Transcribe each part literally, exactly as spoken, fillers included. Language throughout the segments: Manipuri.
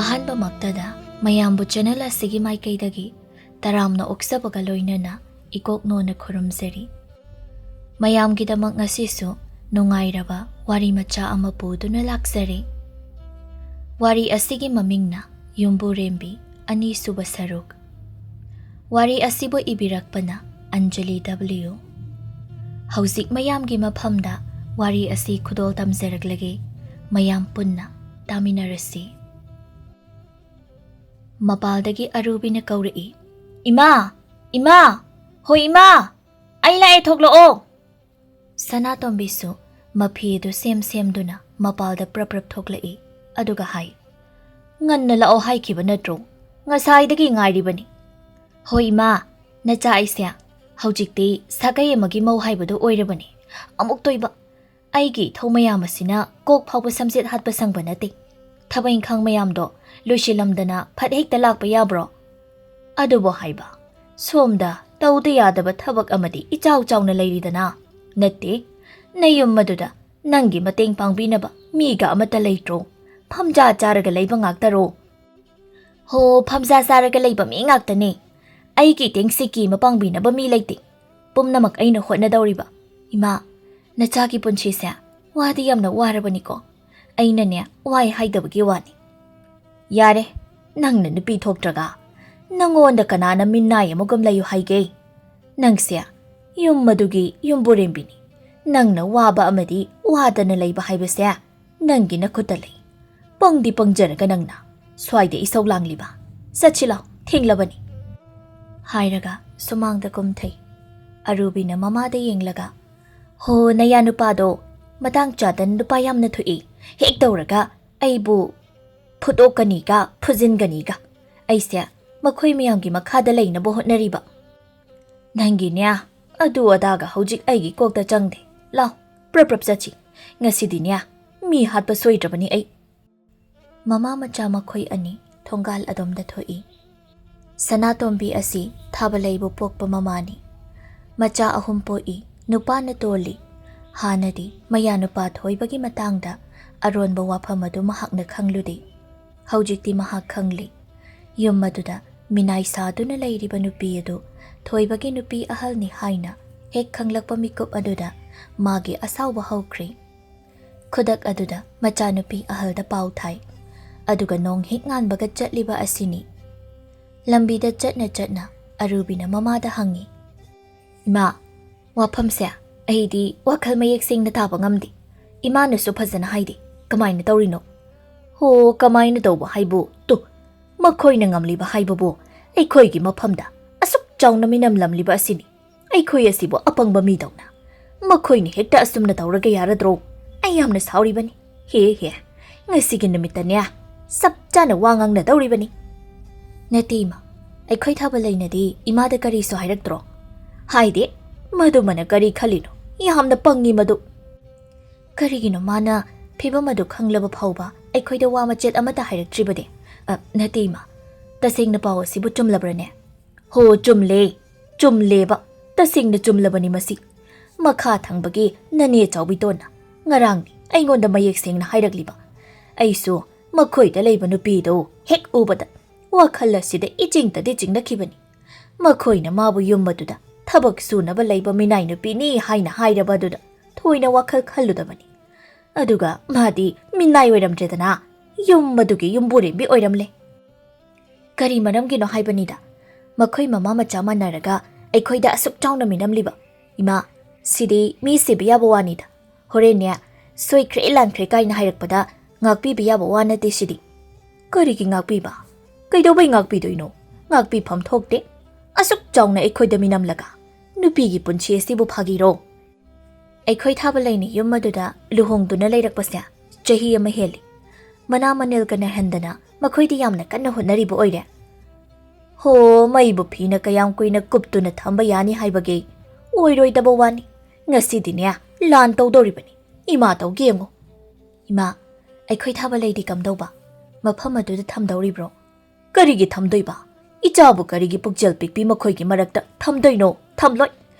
ꯑꯍꯥꯟꯕꯃꯛꯇꯗ ꯃꯌꯥꯝꯕꯨ ꯆꯦꯅꯦꯜ ꯑꯁꯤꯒꯤ ꯃꯥꯏꯀꯩꯗꯒꯤ ꯇꯔꯥꯝꯅ ꯑꯣꯛꯆꯕꯒ ꯂꯣꯏꯅꯅ ꯏꯀꯣꯛ ꯅꯣꯟꯅ ꯈꯨꯔꯨꯝꯖꯔꯤ꯫ ꯃꯌꯥꯝꯒꯤꯗꯃꯛ ꯉꯁꯤꯁꯨ ꯅꯨꯡꯉꯥꯏꯔꯕ ꯋꯥꯔꯤ ꯃꯆꯥ ꯑꯃ ꯄꯨꯗꯨꯅ ꯂꯥꯛꯆꯔꯤ꯫ ꯋꯥꯔꯤ ꯑꯁꯤꯒꯤ ꯃꯃꯤꯡꯅ ꯌꯨꯝꯕꯨꯔꯦꯝꯕꯤ, ꯑꯅꯤꯁꯨꯕ ꯁꯔꯨꯛ꯫ ꯋꯥꯔꯤ ꯑꯁꯤꯕꯨ ꯏꯕꯤꯔꯛꯄꯅ ꯑꯟꯖꯂꯤ ꯗꯕ꯭ꯂꯤꯎ꯫ ꯍꯧꯖꯤꯛ ꯃꯌꯥꯝꯒꯤ ꯃꯐꯝꯗ ꯋꯥꯔꯤ ꯑꯁꯤ ꯈꯨꯗꯣꯜ ꯇꯝꯖꯔꯛꯂꯒꯦ꯫ ꯃꯌꯥꯝ ꯄꯨꯟꯅ ꯇꯥꯃꯤꯟꯅꯔꯁꯤ꯫ ꯃꯄꯥꯜꯗꯒꯤ ꯑꯔꯨꯕꯤꯅ ꯀꯧꯔꯛꯏ, "ꯏꯃꯥ! ꯏꯃꯥ! ꯍꯣꯏ ꯏꯃꯥ! ꯑꯩ ꯂꯥꯛꯑꯦ, ꯊꯣꯛꯂꯛꯑꯣ!" ꯁꯅꯥꯇꯣꯝꯕꯤꯁꯨ ꯃꯐꯤ ꯑꯗꯨ ꯁꯦꯝ ꯁꯦꯝꯗꯨꯅ ꯃꯄꯥꯜꯗ ꯄ꯭ꯔꯞ ꯄ꯭ꯔꯞ ꯊꯣꯛꯂꯛꯏ, ꯑꯗꯨꯒ ꯍꯥꯏ, "ꯉꯟꯅ ꯂꯥꯛꯑꯣ ꯍꯥꯏꯈꯤꯕ ꯅꯠꯇ꯭ꯔꯣ? ꯉꯁꯥꯏꯗꯒꯤ ꯉꯥꯏꯔꯤꯕꯅꯤ꯫" "ꯍꯣꯏ ꯏꯃꯥ, ꯅꯆꯥ ꯑꯩꯁꯦ ꯍꯧꯖꯤꯛꯇꯤ ꯁꯥꯒꯩ ꯑꯃꯒꯤ ꯃꯧ ꯍꯥꯏꯕꯗꯨ ꯑꯣꯏꯔꯕꯅꯤ꯫ ꯑꯃꯨꯛꯇꯣꯏꯕ, ꯑꯩꯒꯤ ꯏꯊꯧ ꯃꯌꯥꯝ ꯑꯁꯤꯅ ꯀꯣꯛ ꯐꯥꯎꯕ ꯁꯝꯖꯦꯠ ꯍꯥꯠꯄ ꯁꯪꯕ ꯅꯠꯇꯦ꯫ ꯊꯕꯛ ꯏꯪꯈꯥꯡ ꯃꯌꯥꯝꯗꯣ ꯂꯣꯏꯁꯤꯜꯂꯝꯗꯅ ꯐꯠ ꯍꯦꯛꯇ ꯂꯥꯛꯄ ꯌꯥꯕ꯭ꯔꯣ? ꯑꯗꯨꯕꯨ ꯍꯥꯏꯕ, ꯁꯣꯝꯗ ꯇꯧꯗ ꯌꯥꯗꯕ ꯊꯕꯛ ꯑꯃꯗꯤ ꯏꯆꯥꯎ ꯆꯥꯎꯅ ꯂꯩꯔꯤꯗꯅ꯫ ꯅꯠꯇꯦ, ꯅꯌꯨꯝ ꯑꯗꯨꯗ ꯅꯪꯒꯤ ꯃꯇꯦꯡ ꯄꯥꯡꯕꯤꯅꯕ ꯃꯤꯒ ꯑꯃꯠꯇ ꯂꯩꯇ꯭ꯔꯣ? ꯐꯝꯖꯥ ꯆꯥꯔꯒ ꯂꯩꯕ ꯉꯥꯛꯇꯔꯣ?" "ꯍꯣ, ꯐꯝꯖꯥ ꯆꯥꯔꯒ ꯂꯩꯕ ꯃꯤ ꯉꯥꯛꯇꯅꯦ꯫ ꯑꯩꯒꯤ ꯏꯇꯦꯡ ꯁꯤꯀꯤ ꯑꯃ ꯄꯥꯡꯕꯤꯅꯕ ꯃꯤ ꯂꯩꯇꯦ꯫ ꯄꯨꯝꯅꯃꯛ ꯑꯩꯅ ꯍꯣꯠꯅꯗꯧꯔꯤꯕ꯫ ꯏꯃꯥ, ꯅꯆꯥꯒꯤ ꯄꯨꯟꯁꯤꯁꯦ ꯋꯥꯗꯤ ꯌꯥꯝꯅ ꯋꯥꯔꯕꯅꯤꯀꯣ꯫ ꯑꯩꯅꯅꯦ, ꯋꯥꯏ ꯍꯥꯏꯗꯕꯒꯤ ꯋꯥꯅꯤ꯫" "ꯌꯥꯔꯦ, ꯅꯪꯅ ꯅꯨꯄꯤ ꯊꯣꯛꯇ꯭ꯔꯒ ꯅꯪꯉꯣꯟꯗ ꯀꯅꯥꯅ ꯃꯤꯅꯥꯏ ꯑꯃꯒꯨꯝ ꯂꯩꯌꯨ ꯍꯥꯏꯒꯦ? ꯅꯪꯁꯦ ꯌꯨꯝ ꯑꯗꯨꯒꯤ ꯌꯨꯝꯕꯨꯔꯦꯝꯕꯤꯅꯤ꯫ ꯅꯪꯅ ꯋꯥꯕ ꯑꯃꯗꯤ ꯋꯥꯗꯅ ꯂꯩꯕ ꯍꯥꯏꯕꯁꯦ ꯅꯪꯒꯤ ꯅꯈꯨꯠꯇ ꯂꯩ꯫ ꯄꯪꯗꯤ ꯄꯪꯖꯔꯒ ꯅꯪꯅ ꯁ꯭ꯋꯥꯏꯗ ꯏꯁꯧ ꯂꯥꯡꯂꯤꯕ꯫ ꯆꯠꯁꯤ ꯂꯥꯎ, ꯊꯦꯡꯂꯕꯅꯤ꯫" ꯍꯥꯏꯔꯒ ꯁꯨꯃꯥꯡꯗ ꯀꯨꯝꯊꯩ꯫ ꯑꯔꯨꯕꯤꯅ ꯃꯃꯥꯗ ꯌꯦꯡꯂꯒ, "ꯍꯣ, ꯅꯌꯥ ꯅꯨꯄꯥꯗꯣ ꯃꯇꯥꯡ ꯆꯥꯗꯅ ꯅꯨꯄꯥ ꯌꯥꯝꯅ ꯊꯣꯛꯏ꯫ ꯍꯦꯛ ꯇꯧꯔꯒ ꯑꯩꯕꯨ ꯐꯨꯗꯣꯛꯀꯅꯤꯒ ꯐꯨꯖꯤꯟꯒꯅꯤꯒ꯫ ꯑꯩꯁꯦ ꯃꯈꯣꯏ ꯃꯌꯥꯝꯒꯤ ꯃꯈꯥꯗ ꯂꯩꯅꯕ ꯍꯣꯠꯅꯔꯤꯕ꯫ ꯅꯪꯒꯤꯅꯦ, ꯑꯗꯨ ꯑꯗꯥꯒ ꯍꯧꯖꯤꯛ ꯑꯩꯒꯤ ꯀꯣꯛꯇ ꯆꯪꯗꯦ꯫ ꯂꯥꯎ, ꯄ꯭ꯔꯞ ꯄ꯭ꯔꯞ ꯆꯠꯁꯤ꯫ ꯉꯁꯤꯗꯤꯅꯦ, ꯃꯤ ꯍꯥꯠꯄ ꯁꯣꯏꯗ꯭ꯔꯕꯅꯤ ꯑꯩ꯫" ꯃꯃꯥ ꯃꯆꯥ ꯃꯈꯣꯏ ꯑꯅꯤ ꯊꯣꯡꯒꯥꯜ ꯑꯗꯣꯝꯗ ꯊꯣꯛꯏ꯫ ꯁꯅꯥꯇꯣꯝꯕꯤ ꯑꯁꯤ ꯊꯥꯕꯂꯩꯕꯨ ꯄꯣꯛꯄ ꯃꯃꯥꯅꯤ꯫ ꯃꯆꯥ ꯑꯍꯨꯝ ꯄꯣꯛꯏ, ꯅꯨꯄꯥꯅ ꯇꯣꯜꯂꯤ꯫ ꯍꯥꯟꯅꯗꯤ ꯃꯌꯥ ꯅꯨꯄꯥ ꯊꯣꯏꯕꯒꯤ ꯃꯇꯥꯡꯗ ꯑꯔꯣꯟꯕ ꯋꯥꯐꯝ ꯑꯗꯨ ꯃꯍꯥꯛꯅ ꯈꯪꯂꯨꯗꯦ꯫ ꯍꯧꯖꯤꯛꯇꯤ ꯃꯍꯥꯛ ꯈꯪꯂꯦ꯫ ꯌꯨꯝ ꯑꯗꯨꯗ ꯃꯤꯅꯥꯏ ꯁꯥꯗꯨꯅ ꯂꯩꯔꯤꯕ ꯅꯨꯄꯤ ꯑꯗꯨ ꯊꯣꯏꯕꯒꯤ ꯅꯨꯄꯤ ꯑꯍꯜꯅꯤ ꯍꯥꯏꯅ ꯍꯦꯛ ꯈꯪꯂꯛꯄ ꯃꯤꯀꯨꯞ ꯑꯗꯨꯗ ꯃꯥꯒꯤ ꯑꯁꯥꯎꯕ ꯍꯧꯈ꯭ꯔꯦ꯫ ꯈꯨꯗꯛ ꯑꯗꯨꯗ ꯃꯆꯥꯅꯨꯄꯤ ꯑꯍꯜꯗ ꯄꯥꯎ ꯊꯥꯏ꯫ ꯑꯗꯨꯒ ꯅꯣꯡ ꯍꯦꯛ ꯉꯥꯟꯕꯒ ꯆꯠꯂꯤꯕ ꯑꯁꯤꯅꯤ꯫ ꯂꯝꯕꯤꯗ ꯆꯠꯅ ꯆꯠꯅ ꯑꯔꯨꯕꯤꯅ ꯃꯃꯥꯗ ꯍꯪꯉꯤ, "ꯏꯃꯥ, ꯋꯥꯐꯝꯁꯦ ꯑꯩꯗꯤ ꯋꯥꯈꯜ ꯃꯌꯦꯛ ꯁꯦꯡꯅ ꯇꯥꯕ ꯉꯝꯗꯦ꯫ ꯏꯃꯥꯅꯁꯨ ꯐꯖꯅ ꯍꯥꯏꯗꯦ꯫ ꯀꯃꯥꯏꯅ ꯇꯧꯔꯤꯅꯣ?" "ꯍꯣ, ꯀꯃꯥꯏꯅ ꯇꯧꯕ ꯍꯥꯏꯕꯨ? ꯇꯨ, ꯃꯈꯣꯏꯅ ꯉꯝꯂꯤꯕ ꯍꯥꯏꯕꯕꯨ ꯑꯩꯈꯣꯏꯒꯤ ꯃꯐꯝꯗ ꯑꯁꯨꯛ ꯆꯥꯎꯅ ꯃꯤꯅꯝꯂꯝꯂꯤꯕ ꯑꯁꯤꯅꯤ꯫ ꯑꯩꯈꯣꯏ ꯑꯁꯤꯕꯨ ꯑꯄꯪꯕ ꯃꯤꯗꯧꯅ ꯃꯈꯣꯏꯅ ꯍꯦꯛꯇ ꯑꯁꯨꯝꯅ ꯇꯧꯔꯒ ꯌꯥꯔꯗ꯭ꯔꯣ? ꯑꯩ ꯌꯥꯝꯅ ꯁꯥꯎꯔꯤꯕꯅꯤ꯫ ꯍꯦ ꯍꯦ, ꯉꯁꯤꯒꯤ ꯅꯨꯃꯤꯠꯇꯅꯦ ꯆꯞ ꯆꯥꯅ ꯋꯥ ꯉꯥꯡꯅꯗꯧꯔꯤꯕꯅꯤ꯫" "ꯅꯠꯇꯦ ꯏꯃꯥ, ꯑꯩꯈꯣꯏ ꯊꯥꯕ ꯂꯩꯅꯗꯤ ꯏꯃꯥꯗ ꯀꯔꯤꯁꯨ ꯍꯥꯏꯔꯛꯇ꯭ꯔꯣ?" "ꯍꯥꯏꯗꯦ꯫ ꯃꯗꯨꯃꯅ ꯀꯔꯤ ꯈꯜꯂꯤꯅꯣ? ꯌꯥꯝꯅ ꯄꯪꯉꯤ ꯃꯗꯨ꯫ ꯀꯔꯤꯒꯤꯅꯣ ꯃꯥꯅ ꯐꯤꯕꯝ ꯑꯗꯨ ꯈꯪꯂꯕ ꯐꯥꯎꯕ ꯑꯩꯈꯣꯏꯗ ꯋꯥ ꯃꯆꯦꯠ ꯑꯃꯠꯇ ꯍꯥꯏꯔꯛꯇ꯭ꯔꯤꯕꯗꯤ?" "ꯑ, ꯅꯠꯇꯦ ꯏꯃꯥ, ꯇꯁꯦꯡꯅ ꯄꯥꯎ ꯑꯁꯤꯕꯨ ꯆꯨꯝꯂꯕ꯭ꯔꯅꯦ?" "ꯍꯣ, ꯆꯨꯝꯂꯦ, ꯆꯨꯝꯂꯦꯕ꯫ ꯇꯁꯦꯡꯅ ꯆꯨꯝꯂꯕꯅꯤ ꯃꯁꯤ꯫ ꯃꯈꯥ ꯊꯪꯕꯒꯤ ꯅꯅꯦ ꯆꯥꯎꯕꯤꯇꯣꯟꯅ ꯉꯔꯥꯡꯅꯤ ꯑꯩꯉꯣꯟꯗ ꯃꯌꯦꯛ ꯁꯦꯡꯅ ꯍꯥꯏꯔꯛꯂꯤꯕ꯫ ꯑꯩꯁꯨ ꯃꯈꯣꯏꯗ ꯂꯩꯕ ꯅꯨꯄꯤꯗꯨ ꯍꯦꯛ ꯎꯕꯗ ꯋꯥꯈꯜ ꯑꯁꯤꯗ ꯏꯆꯤꯡꯇꯗꯤ ꯆꯤꯡꯅꯈꯤꯕꯅꯤ꯫ ꯃꯈꯣꯏꯅ ꯃꯥꯕꯨ ꯌꯨꯝ ꯑꯗꯨꯗ ꯊꯕꯛ ꯁꯨꯅꯕ ꯂꯩꯕ ꯃꯤꯅꯥꯏ ꯅꯨꯄꯤꯅꯤ ꯍꯥꯏꯅ ꯍꯥꯏꯔꯕ ꯑꯗꯨꯗ ꯊꯣꯏꯅ ꯋꯥꯈꯜ ꯈꯜꯂꯨꯗꯕꯅꯤ꯫ ꯑꯗꯨꯒ ꯃꯥꯗꯤ ꯃꯤꯅꯥꯏ ꯑꯣꯏꯔꯝꯗ꯭ꯔꯦꯗꯅ, ꯌꯨꯝ ꯑꯗꯨꯒꯤ ꯌꯨꯝꯕꯨꯔꯦꯝꯕꯤ ꯑꯣꯏꯔꯝꯂꯦ꯫" "ꯀꯔꯤ ꯃꯔꯝꯒꯤꯅꯣ ꯍꯥꯏꯕꯅꯤꯗ, ꯃꯈꯣꯏ ꯃꯃꯥ ꯃꯆꯥ ꯃꯥꯟꯅꯔꯒ ꯑꯩꯈꯣꯏꯗ ꯑꯁꯨꯛ ꯆꯥꯎꯅ ꯃꯤꯅꯝꯂꯤꯕ? ꯏꯃꯥ, ꯁꯤꯗꯤ ꯃꯤ ꯁꯤꯕ ꯌꯥꯕ ꯋꯥꯅꯤꯗ꯫ ꯍꯣꯔꯦꯟꯅꯦ ꯁꯣꯏꯈ꯭ꯔꯦ ꯂꯥꯟꯈ꯭ꯔꯦ ꯀꯥꯏꯅ ꯍꯥꯏꯔꯛꯄꯗ ꯉꯥꯛꯄꯤꯕ ꯌꯥꯕ ꯋꯥ ꯅꯠꯇꯦ ꯁꯤꯗꯤ꯫" "ꯀꯔꯤꯒꯤ ꯉꯥꯛꯄꯤꯕ? ꯀꯩꯗꯧꯕꯩ ꯉꯥꯛꯄꯤꯗꯣꯏꯅꯣ? ꯉꯥꯛꯄꯤꯐꯝ ꯊꯣꯛꯇꯦ꯫ ꯑꯁꯨꯛ ꯆꯥꯎꯅ ꯑꯩꯈꯣꯏꯗ ꯃꯤꯅꯝꯂꯒ ꯅꯨꯄꯤꯒꯤ ꯄꯨꯟꯁꯤ ꯑꯁꯤꯕꯨ ꯐꯥꯒꯤꯔꯣ?" ꯑꯩꯈꯣꯏ ꯊꯥꯕ ꯂꯩꯅꯤ ꯌꯨꯝ ꯑꯗꯨꯗ ꯂꯨꯍꯣꯡꯗꯨꯅ ꯂꯩꯔꯛꯄꯁꯦ ꯆꯍꯤ ꯑꯃ ꯍꯦꯜꯂꯤ꯫ ꯃꯅꯥ ꯃꯅꯤꯜꯒ ꯅꯥꯏꯍꯟꯗꯅ ꯃꯈꯣꯏꯗꯤ ꯌꯥꯝꯅ ꯀꯟꯅ ꯍꯣꯠꯅꯔꯤꯕ ꯑꯣꯏꯔꯦ꯫ "ꯍꯣ, ꯃꯩꯕꯨ ꯐꯤꯅ ꯀꯌꯥꯝ ꯀꯨꯏꯅ ꯀꯨꯞꯇꯨꯅ ꯊꯝꯕ ꯌꯥꯅꯤ ꯍꯥꯏꯕꯒꯦ? ꯑꯣꯏꯔꯣꯏꯗꯕ ꯋꯥꯅꯤ꯫ ꯉꯁꯤꯗꯤꯅꯦ ꯂꯥꯟ ꯇꯧꯗꯧꯔꯤꯕꯅꯤ꯫ ꯏꯃꯥ ꯇꯧꯒꯦ ꯌꯦꯡꯉꯨ꯫" "ꯏꯃꯥ, ꯑꯩꯈꯣꯏ ꯊꯥꯕ ꯂꯩꯗꯤ ꯀꯝꯗꯧꯕ? ꯃꯐꯝ ꯑꯗꯨꯗ ꯊꯝꯗꯧꯔꯤꯕ꯭ꯔꯣ?" "ꯀꯔꯤꯒꯤ ꯊꯝꯗꯣꯏꯕ? ꯏꯆꯥꯕꯨ ꯀꯔꯤꯒꯤ ꯄꯨꯛꯆꯦꯜ ꯄꯤꯛꯄꯤ ꯃꯈꯣꯏꯒꯤ ꯃꯔꯛꯇ ꯊꯝꯗꯣꯏꯅꯣ? ꯊꯝꯂꯣꯏ꯫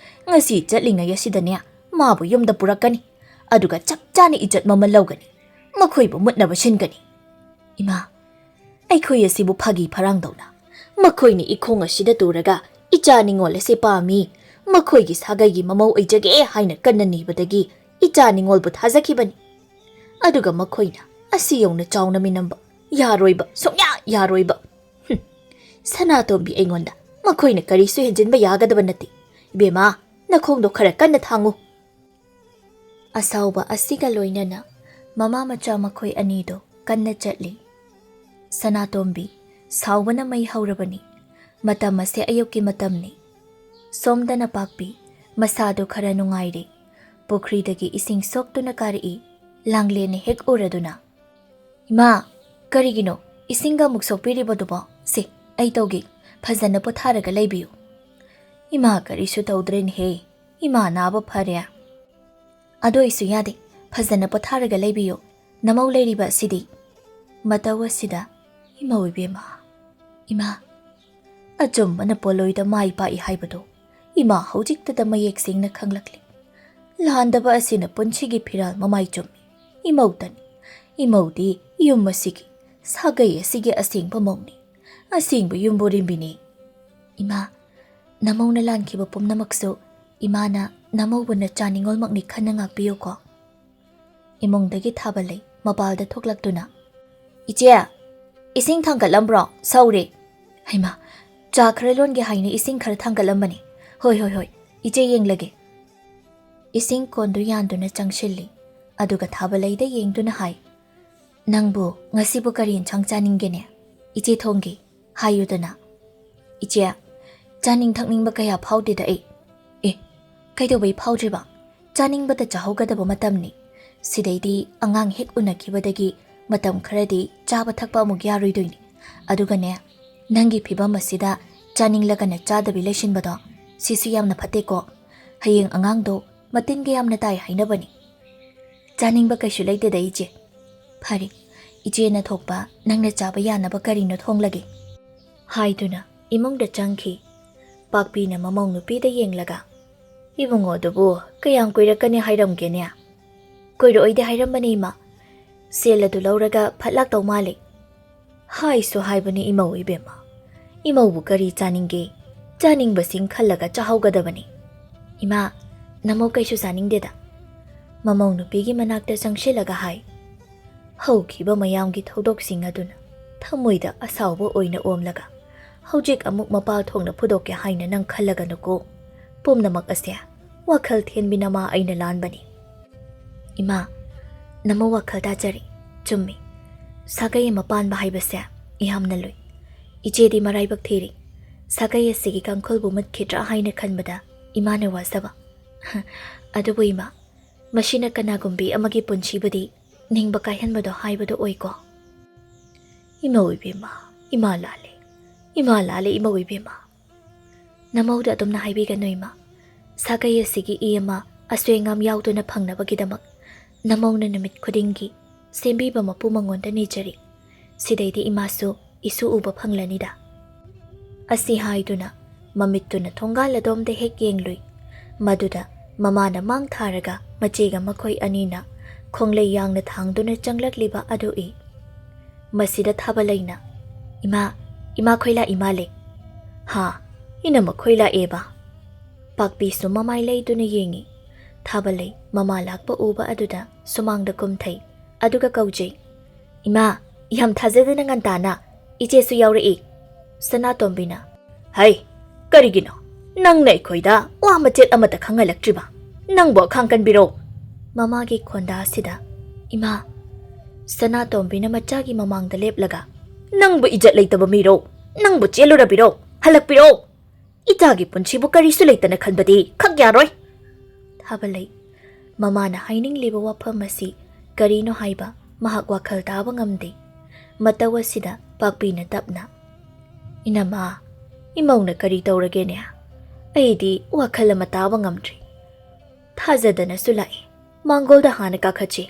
ꯉꯁꯤ ꯆꯠꯂꯤꯉꯩ ꯑꯁꯤꯗꯅꯦ ꯃꯥꯕꯨ ꯌꯨꯝꯗ ꯄꯨꯔꯛꯀꯅꯤ꯫ ꯑꯗꯨꯒ ꯆꯞ ꯆꯥꯅ ꯏꯖꯠ ꯃꯃꯜ ꯂꯧꯒꯅꯤ꯫ ꯃꯈꯣꯏꯕꯨ ꯃꯨꯠꯅꯕ ꯁꯤꯟꯒꯅꯤ꯫" "ꯏꯃꯥ, ꯑꯩꯈꯣꯏ ꯑꯁꯤꯕꯨ ꯐꯥꯒꯤ ꯐꯔꯥꯡꯗꯧꯅ ꯃꯈꯣꯏꯅ ꯏꯈꯣꯡ ꯑꯁꯤꯗ ꯇꯨꯔꯒ ꯏꯆꯥ ꯅꯤꯉꯣꯜ ꯑꯁꯤ ꯄꯥꯝꯃꯤ, ꯃꯈꯣꯏꯒꯤ ꯁꯥꯒꯩꯒꯤ ꯃꯃꯧ ꯑꯣꯏꯖꯒꯦ ꯍꯥꯏꯅ ꯀꯟꯅ ꯅꯤꯕꯗꯒꯤ ꯏꯆꯥ ꯅꯤꯉꯣꯜꯕꯨ ꯊꯥꯖꯈꯤꯕꯅꯤ꯫ ꯑꯗꯨꯒ ꯃꯈꯣꯏꯅ ꯑꯁꯤ ꯌꯧꯅ ꯆꯥꯎꯅ ꯃꯤꯅꯝꯕ ꯌꯥꯔꯣꯏꯕ, ꯁꯨꯡꯌꯥ ꯌꯥꯔꯣꯏꯕ꯫ ꯍꯨꯝ꯫ ꯁꯅꯥꯇꯣꯝꯕꯤ, ꯑꯩꯉꯣꯟꯗ ꯃꯈꯣꯏꯅ ꯀꯔꯤꯁꯨ ꯍꯦꯟꯖꯤꯟꯕ ꯌꯥꯒꯗꯕ ꯅꯠꯇꯦ꯫ ꯏꯕꯦꯝꯃ, ꯅꯈꯣꯡꯗꯣ ꯈꯔ ꯀꯟꯅ ꯊꯥꯡꯉꯨ꯫ ꯑꯁꯥꯎꯕ ꯑꯁꯤꯒ ꯂꯣꯏꯅꯅ ꯃꯃꯥ ꯃꯆꯥ ꯃꯈꯣꯏ ꯑꯅꯤꯗꯣ ꯀꯟꯅ ꯆꯠꯂꯤ꯫ ꯁꯅꯥꯇꯣꯝꯕꯤ, ꯁꯥꯎꯕꯅ ꯃꯩ ꯍꯧꯔꯕꯅꯤ꯫ ꯃꯇꯝ ꯑꯁꯦ ꯑꯌꯨꯛꯀꯤ ꯃꯇꯝꯅꯤ꯫ ꯁꯣꯝꯗꯅ ꯄꯥꯛꯄꯤ, ꯃꯁꯥꯗꯨ ꯈꯔ ꯅꯨꯡꯉꯥꯏꯔꯦ꯫ ꯄꯨꯈ꯭ꯔꯤꯗꯒꯤ ꯏꯁꯤꯡ ꯁꯣꯛꯇꯨꯅ ꯀꯥꯔꯛꯏ꯫ ꯂꯥꯡꯂꯦꯟꯅ ꯍꯦꯛ ꯎꯔꯗꯨꯅ, "ꯏꯃꯥ, ꯀꯔꯤꯒꯤꯅꯣ ꯏꯁꯤꯡꯒ ꯑꯃꯨꯛ ꯁꯣꯛꯄꯤꯔꯤꯕꯗꯨꯕꯣ? ꯁꯦ, ꯑꯩ ꯇꯧꯒꯦ, ꯐꯖꯅ ꯄꯣꯊꯥꯔꯒ ꯂꯩꯕꯤꯌꯨ꯫" "ꯏꯃꯥ ꯀꯔꯤꯁꯨ ꯇꯧꯗ꯭ꯔꯦꯅꯦꯍꯦ, ꯏꯃꯥ ꯅꯥꯕ ꯐꯔꯦ꯫" "ꯑꯗꯨ ꯑꯣꯏꯁꯨ ꯌꯥꯗꯦ, ꯐꯖꯅ ꯄꯣꯊꯥꯔꯒ ꯂꯩꯕꯤꯌꯨ, ꯅꯃꯧ ꯂꯩꯔꯤꯕ ꯑꯁꯤꯗꯤ꯫" ꯃꯇꯧ ꯑꯁꯤꯗ ꯏꯃꯧ ꯏꯕꯦꯝꯃ, ꯏꯃꯥ, ꯑꯆꯨꯝꯕꯅ ꯄꯣꯂꯣꯏꯗ ꯃꯥꯏ ꯄꯥꯛꯏ ꯍꯥꯏꯕꯗꯨ ꯏꯃꯥ ꯍꯧꯖꯤꯛꯇꯗ ꯃꯌꯦꯛ ꯁꯦꯡꯅ ꯈꯪꯂꯛꯂꯤ꯫ ꯂꯥꯟꯗꯕ ꯑꯁꯤꯅ ꯄꯨꯟꯁꯤꯒꯤ ꯐꯤꯔꯥꯜ ꯃꯃꯥꯏ ꯆꯨꯝꯃꯤ꯫ ꯏꯃꯧꯇꯅꯤ꯫ ꯏꯃꯧꯗꯤ ꯌꯨꯝ ꯑꯁꯤꯒꯤ, ꯁꯥꯒꯩ ꯑꯁꯤꯒꯤ ꯑꯁꯦꯡꯕ ꯃꯧꯅꯤ, ꯑꯁꯦꯡꯕ ꯌꯨꯝꯕꯨꯔꯦꯝꯕꯤꯅꯤ꯫ ꯏꯃꯥ, ꯅꯃꯧꯅ ꯂꯥꯟꯈꯤꯕ ꯄꯨꯝꯅꯃꯛꯁꯨ ꯏꯃꯥꯅ ꯅꯃꯧꯕꯨ ꯅꯆꯥ ꯅꯤꯉꯣꯜꯃꯛꯅꯤ ꯈꯟꯅ ꯉꯥꯛꯄꯤꯌꯨꯀꯣ꯫ ꯏꯃꯨꯡꯗꯒꯤ ꯊꯥꯕ ꯂꯩ ꯃꯄꯥꯜꯗ ꯊꯣꯛꯂꯛꯇꯨꯅ, "ꯏꯆꯦ, ꯏꯁꯤꯡ ꯊꯥꯡꯒꯠꯂꯝꯕ꯭ꯔꯣ? ꯁꯧꯔꯦ꯫" "ꯍꯩꯃꯥ, ꯆꯥ ꯈꯔ ꯂꯣꯟꯒꯦ ꯍꯥꯏꯅ ꯏꯁꯤꯡ ꯈꯔ ꯊꯥꯡꯒꯠꯂꯝꯕꯅꯤ꯫ ꯍꯣꯏ, ꯍꯣꯏ, ꯍꯣꯏ, ꯏꯆꯦ ꯌꯦꯡꯂꯒꯦ꯫" ꯏꯁꯤꯡ ꯀꯣꯟꯗꯨ ꯌꯥꯟꯗꯨꯅ ꯆꯪꯁꯤꯜꯂꯤ꯫ ꯑꯗꯨꯒ ꯊꯥꯕ ꯂꯩꯗ ꯌꯦꯡꯗꯨꯅ ꯍꯥꯏ, "ꯅꯪꯕꯨ ꯉꯁꯤꯕꯨ ꯀꯔꯤ ꯏꯟꯁꯥꯡ ꯆꯥꯅꯤꯡꯒꯦꯅꯦ? ꯏꯆꯦ ꯊꯣꯡꯒꯦ ꯍꯥꯏꯌꯨꯗꯅ꯫" "ꯏꯆꯦ, ꯆꯥꯅꯤꯡ ꯊꯛꯅꯤꯡꯕ ꯀꯌꯥ ꯐꯥꯎꯗꯦꯗ ꯑꯩ꯫" "ꯑꯦ, ꯀꯩꯗꯧꯕꯩ ꯐꯥꯎꯗ꯭ꯔꯤꯕ? ꯆꯥꯅꯤꯡꯕꯇ ꯆꯥꯍꯧꯒꯗꯕ ꯃꯇꯝꯅꯤ꯫ ꯁꯤꯗꯩꯗꯤ ꯑꯉꯥꯡ ꯍꯦꯛ ꯎꯅꯈꯤꯕꯗꯒꯤ ꯃꯇꯝ ꯈꯔꯗꯤ ꯆꯥꯕ ꯊꯛꯄ ꯑꯃꯨꯛ ꯌꯥꯔꯣꯏꯗꯣꯏꯅꯤ꯫ ꯑꯗꯨꯒꯅꯦ, ꯅꯪꯒꯤ ꯐꯤꯕꯝ ꯑꯁꯤꯗ ꯆꯥꯅꯤꯡꯂꯒꯅ ꯆꯥꯗꯕꯤ ꯂꯩꯁꯤꯟꯕꯗꯣ, ꯁꯤꯁꯨ ꯌꯥꯝꯅ ꯐꯠꯇꯦꯀꯣ꯫ ꯍꯌꯦꯡ ꯑꯉꯥꯡꯗꯣ ꯃꯇꯤꯟꯒ ꯌꯥꯝꯅ ꯇꯥꯏ ꯍꯥꯏꯅꯕꯅꯤ꯫ ꯆꯥꯅꯤꯡꯕ ꯀꯩꯁꯨ ꯂꯩꯇꯦꯗ ꯏꯆꯦ꯫" "ꯐꯔꯦ, ꯏꯆꯦꯅ ꯊꯣꯛꯄ ꯅꯪꯅ ꯆꯥꯕ ꯌꯥꯅꯕ ꯀꯔꯤꯅꯣ ꯊꯣꯡꯂꯒꯦ" ꯍꯥꯏꯗꯨꯅ ꯏꯃꯨꯡꯗ ꯆꯪꯈꯤ꯫ ꯄꯥꯛꯄꯤꯅ ꯃꯃꯧ ꯅꯨꯄꯤꯗ ꯌꯦꯡꯂꯒ, "ꯏꯕꯨꯡꯉꯣꯗꯨꯕꯨ ꯀꯌꯥꯝ ꯀꯨꯏꯔꯛꯀꯅꯤ ꯍꯥꯏꯔꯝꯒꯦꯅꯦ?" "ꯀꯨꯏꯔꯛꯑꯣꯏꯗꯤ ꯍꯥꯏꯔꯝꯕꯅꯦ, ꯏꯃꯥ꯫ ꯁꯦꯜ ꯑꯗꯨ ꯂꯧꯔꯒ ꯐꯠ ꯂꯥꯛꯇꯧ ꯃꯥꯜꯂꯤ" "ꯍꯥꯏꯁꯨ ꯍꯥꯏꯕꯅꯤ ꯏꯃꯧ ꯏꯕꯦꯝꯃ, ꯏꯃꯧꯕꯨ ꯀꯔꯤ ꯆꯥꯅꯤꯡꯒꯦ? ꯆꯥꯅꯤꯡꯕꯁꯤꯡ ꯈꯜꯂꯒ ꯆꯥꯍꯧꯒꯗꯕꯅꯤ꯫ ꯏꯃꯥ, ꯅꯃꯧ ꯀꯩꯁꯨ ꯆꯥꯅꯤꯡꯗꯦꯗ꯫" ꯃꯃꯧ ꯅꯨꯄꯤꯒꯤ ꯃꯅꯥꯛꯇ ꯆꯪꯁꯤꯜꯂꯒ ꯍꯥꯏ꯫ ꯍꯧꯈꯤꯕ ꯃꯌꯥꯝꯒꯤ ꯊꯧꯗꯣꯛꯁꯤꯡ ꯑꯗꯨꯅ ꯊꯃꯣꯏꯗ ꯑꯁꯥꯎꯕ ꯑꯣꯏꯅ ꯑꯣꯝꯂꯒ, ꯍꯧꯖꯤꯛ ꯑꯃꯨꯛ ꯃꯄꯥꯜ ꯊꯣꯡꯅ ꯐꯨꯗꯣꯛꯀꯦ ꯍꯥꯏꯅ ꯅꯪ ꯈꯜꯂꯒꯅꯨꯀꯣ꯫ ꯄꯨꯝꯅꯃꯛ ꯑꯁꯦ ꯋꯥꯈꯜ ꯊꯦꯟꯕꯤ ꯅꯃꯥ ꯑꯩꯅ ꯂꯥꯟꯕꯅꯤ꯫ ꯏꯃꯥ, ꯅꯃꯧ ꯋꯥꯈꯜ ꯇꯥꯖꯔꯤ꯫ ꯆꯨꯝꯃꯤ꯫ ꯁꯥꯒꯩ ꯑꯃ ꯄꯥꯟꯕ ꯍꯥꯏꯕꯁꯦ ꯌꯥꯝꯅ ꯂꯨꯏ꯫ ꯏꯆꯦꯗꯤ ꯃꯔꯥꯏꯕꯛ ꯊꯤꯔꯤ꯫ ꯁꯥꯒꯩ ꯑꯁꯤꯒꯤ ꯀꯥꯡꯈꯨꯜꯕꯨ ꯃꯨꯠꯈꯤꯗ꯭ꯔꯥ ꯍꯥꯏꯅ ꯈꯟꯕꯗ ꯏꯃꯥꯅ ꯋꯥꯖꯕ꯫ ꯑꯗꯨꯕꯨ ꯏꯃꯥ, ꯃꯁꯤꯅ ꯀꯅꯥꯒꯨꯝꯕꯤ ꯑꯃꯒꯤ ꯄꯨꯟꯁꯤꯕꯨꯗꯤ ꯅꯤꯡꯕ ꯀꯥꯏꯍꯟꯕꯗꯣ ꯍꯥꯏꯕꯗꯣ ꯑꯣꯏꯀꯣ꯫ ꯏꯃꯧ ꯏꯕꯦꯝꯃ, ꯏꯃꯥ ꯂꯥꯜꯂꯦ꯫ ꯏꯃꯥ ꯂꯥꯜꯂꯦ, ꯏꯃꯧ ꯏꯕꯦꯝꯃ꯫ ꯅꯃꯧꯗ ꯑꯗꯨꯝꯅ ꯍꯥꯏꯕꯤꯒꯅꯨ, ꯏꯃꯥ꯫ ꯁꯥꯒꯩ ꯑꯁꯤꯒꯤ ꯏ ꯑꯃ ꯑꯁꯣꯏ ꯑꯉꯥꯝ ꯌꯥꯎꯗꯅ ꯐꯪꯅꯕꯒꯤꯗꯃꯛ ꯅꯃꯧꯅ ꯅꯨꯃꯤꯠ ꯈꯨꯗꯤꯡꯒꯤ ꯁꯦꯝꯕꯤꯕ ꯃꯄꯨ ꯃꯉꯣꯟꯗ ꯅꯤꯖꯔꯤ꯫ ꯁꯤꯗꯩꯗꯤ ꯏꯃꯥꯁꯨ ꯏꯁꯨ ꯎꯕ ꯐꯪꯂꯅꯤꯗ꯫ ꯑꯁꯤ ꯍꯥꯏꯗꯨꯅ ꯃꯃꯤꯠꯇꯨꯅ ꯊꯣꯡꯒꯥꯜ ꯑꯗꯣꯝꯗ ꯍꯦꯛ ꯌꯦꯡꯂꯨꯏ꯫ ꯃꯗꯨꯗ ꯃꯃꯥꯅ ꯃꯥꯡ ꯊꯥꯔꯒ ꯃꯆꯦꯒ ꯃꯈꯣꯏ ꯑꯅꯤꯅ ꯈꯣꯡꯂꯩ ꯌꯥꯡꯅ ꯊꯥꯡꯗꯨꯅ ꯆꯪꯂꯛꯂꯤꯕ ꯑꯗꯨ ꯎꯏ꯫ ꯃꯁꯤꯗ ꯊꯥꯕꯂꯩꯅ, "ꯏꯃꯥ, ꯏꯃꯥ ꯈꯣꯏ ꯂꯥꯛꯏ ꯃꯥꯜꯂꯦ꯫" "ꯍꯥ? ꯏꯅꯝꯃ ꯈꯣꯏ ꯂꯥꯛꯑꯦꯕ?" ꯄꯥꯛꯄꯤꯁꯨ ꯃꯃꯥꯏ ꯂꯩꯗꯨꯅ ꯌꯦꯡꯉꯤ꯫ ꯊꯥꯕꯂꯩ ꯃꯃꯥ ꯂꯥꯛꯄ ꯎꯕ ꯑꯗꯨꯗ ꯁꯨꯃꯥꯡꯗ ꯀꯨꯝꯊꯩ꯫ ꯑꯗꯨꯒ ꯀꯧꯖꯩ, "ꯏꯃꯥ, ꯌꯥꯝ ꯊꯥꯖꯗꯅ ꯉꯟꯇꯥꯅ ꯏꯆꯦꯁꯨ ꯌꯥꯎꯔꯛꯏ꯫" ꯁꯅꯥꯇꯣꯝꯕꯤꯅ, "ꯍꯩ, ꯀꯔꯤꯒꯤꯅꯣ ꯅꯪꯅ ꯑꯩꯈꯣꯏꯗ ꯋꯥ ꯃꯆꯦꯠ ꯑꯃꯠꯇ ꯈꯪꯍꯜꯂꯛꯇ꯭ꯔꯤꯕ? ꯅꯪꯕꯨ ꯑꯈꯥꯡ ꯀꯟꯕꯤꯔꯣ?" ꯃꯃꯥꯒꯤ ꯈꯣꯟꯗꯥ ꯑꯁꯤꯗ, "ꯏꯃꯥ꯫" ꯁꯅꯥꯇꯣꯝꯕꯤꯅ ꯃꯆꯥꯒꯤ ꯃꯃꯥꯡꯗ ꯂꯦꯞꯂꯒ, "ꯅꯪꯕꯨ ꯏꯖꯠ ꯂꯩꯇꯕ ꯃꯤꯔꯣ? ꯅꯪꯕꯨ ꯆꯦꯜꯂꯨꯔꯕꯤꯔꯣ? ꯍꯜꯂꯛꯄꯤꯔꯣ! ꯏꯆꯥꯒꯤ ꯄꯨꯟꯁꯤꯕꯨ ꯀꯔꯤꯁꯨ ꯂꯩꯇꯅ ꯈꯟꯕꯗꯤ ꯈꯛ ꯌꯥꯔꯣꯏ꯫" ꯊꯥꯕꯂꯩ ꯃꯃꯥꯅ ꯍꯥꯏꯅꯤꯡꯂꯤꯕ ꯋꯥꯐꯝ ꯑꯁꯤ ꯀꯔꯤꯅꯣ ꯍꯥꯏꯕ ꯃꯍꯥꯛ ꯋꯥꯈꯜ ꯇꯥꯕ ꯉꯝꯗꯦ꯫ ꯃꯇꯧ ꯑꯁꯤꯗ ꯄꯥꯛꯄꯤꯅ ꯇꯞꯅ, "ꯏꯅꯝꯃ, ꯏꯃꯧꯅ ꯀꯔꯤ ꯇꯧꯔꯒꯦꯅꯦ? ꯑꯩꯗꯤ ꯋꯥꯈꯜ ꯑꯃ ꯇꯥꯕ ꯉꯝꯗ꯭ꯔꯤ꯫ ꯊꯥꯖꯗꯅꯁꯨ ꯂꯥꯛꯏ꯫ ꯃꯥꯡꯒꯣꯜꯗ ꯍꯥꯟꯅ ꯀꯥꯈꯠꯁꯤ꯫"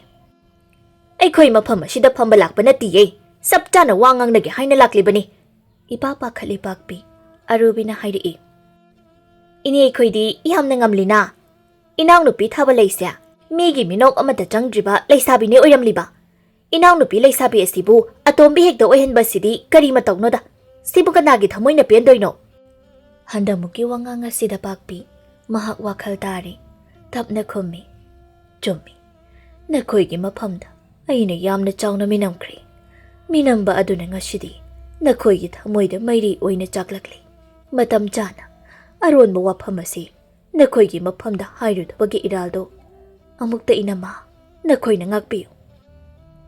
"ꯑꯩꯈꯣꯏ ꯃꯐꯝ ꯑꯁꯤꯗ ꯐꯝꯕ ꯂꯥꯛꯄ ꯅꯠꯇꯤꯌꯦ꯫ ꯆꯞ ꯆꯥꯅ ꯋꯥ ꯉꯥꯡꯅꯒꯦ ꯍꯥꯏꯅ ꯂꯥꯛꯂꯤꯕꯅꯤ꯫" ꯏꯄꯥ ꯄꯥꯈꯠꯂꯤ ꯄꯥꯛꯄꯤ꯫ ꯑꯔꯨꯕꯤꯅ ꯍꯥꯏꯔꯛꯏ, "ꯏꯅꯦ, ꯑꯩꯈꯣꯏꯗꯤ ꯌꯥꯝꯅ ꯉꯝꯂꯤꯅ꯫ ꯏꯅꯥꯎꯅꯨꯄꯤ ꯊꯥꯕꯂꯩꯁꯦ ꯃꯤꯒꯤ ꯃꯤꯅꯣꯛ ꯑꯃꯠꯇ ꯆꯪꯗ꯭ꯔꯤꯕ ꯂꯩꯁꯥꯕꯤꯅꯤ ꯑꯣꯏꯔꯝꯂꯤꯕ꯫ ꯏꯅꯥꯎꯅꯨꯄꯤ ꯂꯩꯁꯥꯕꯤ ꯑꯁꯤꯕꯨ ꯑꯇꯣꯝꯕꯤ ꯍꯦꯛꯇ ꯑꯣꯏꯍꯟꯕꯁꯤꯗꯤ ꯀꯔꯤ ꯃꯇꯧꯅꯣꯗ? ꯁꯤꯕꯨ ꯀꯅꯥꯒꯤ ꯊꯃꯣꯏꯅ ꯄꯦꯟꯗꯣꯏꯅꯣ? ꯍꯟꯗꯛꯃꯨꯛꯀꯤ ꯋꯥꯉꯥꯡ ꯑꯁꯤꯗ ꯄꯥꯛꯄꯤ ꯃꯍꯥꯛ ꯋꯥꯈꯜ ꯇꯥꯔꯦ꯫ ꯇꯞꯅ ꯈꯨꯝꯃꯤ, "ꯆꯨꯝꯃꯤ꯫ ꯅꯈꯣꯏꯒꯤ ꯃꯐꯝꯗ ꯑꯩꯅ ꯌꯥꯝꯅ ꯆꯥꯎꯅ ꯃꯤꯅꯝꯈ꯭ꯔꯦ꯫ ꯃꯤꯅꯝꯕ ꯑꯗꯨꯅ ꯉꯁꯤꯗꯤ ꯅꯈꯣꯏꯒꯤ ꯊꯃꯣꯏꯗ ꯃꯩꯔꯤ ꯑꯣꯏꯅ ꯆꯥꯛꯂꯛꯂꯤ꯫ ꯃꯇꯝ ꯆꯥꯅ ꯑꯔꯣꯟꯕ ꯋꯥꯐꯝ ꯑꯁꯤ ꯅꯈꯣꯏꯒꯤ ꯃꯐꯝꯗ ꯍꯥꯏꯔꯨꯗꯕꯒꯤ ꯏꯔꯥꯜꯗꯣ ꯑꯃꯨꯛꯇ ꯏꯅꯝꯃ ꯅꯈꯣꯏꯅ ꯉꯥꯛꯄꯤꯌꯨ꯫"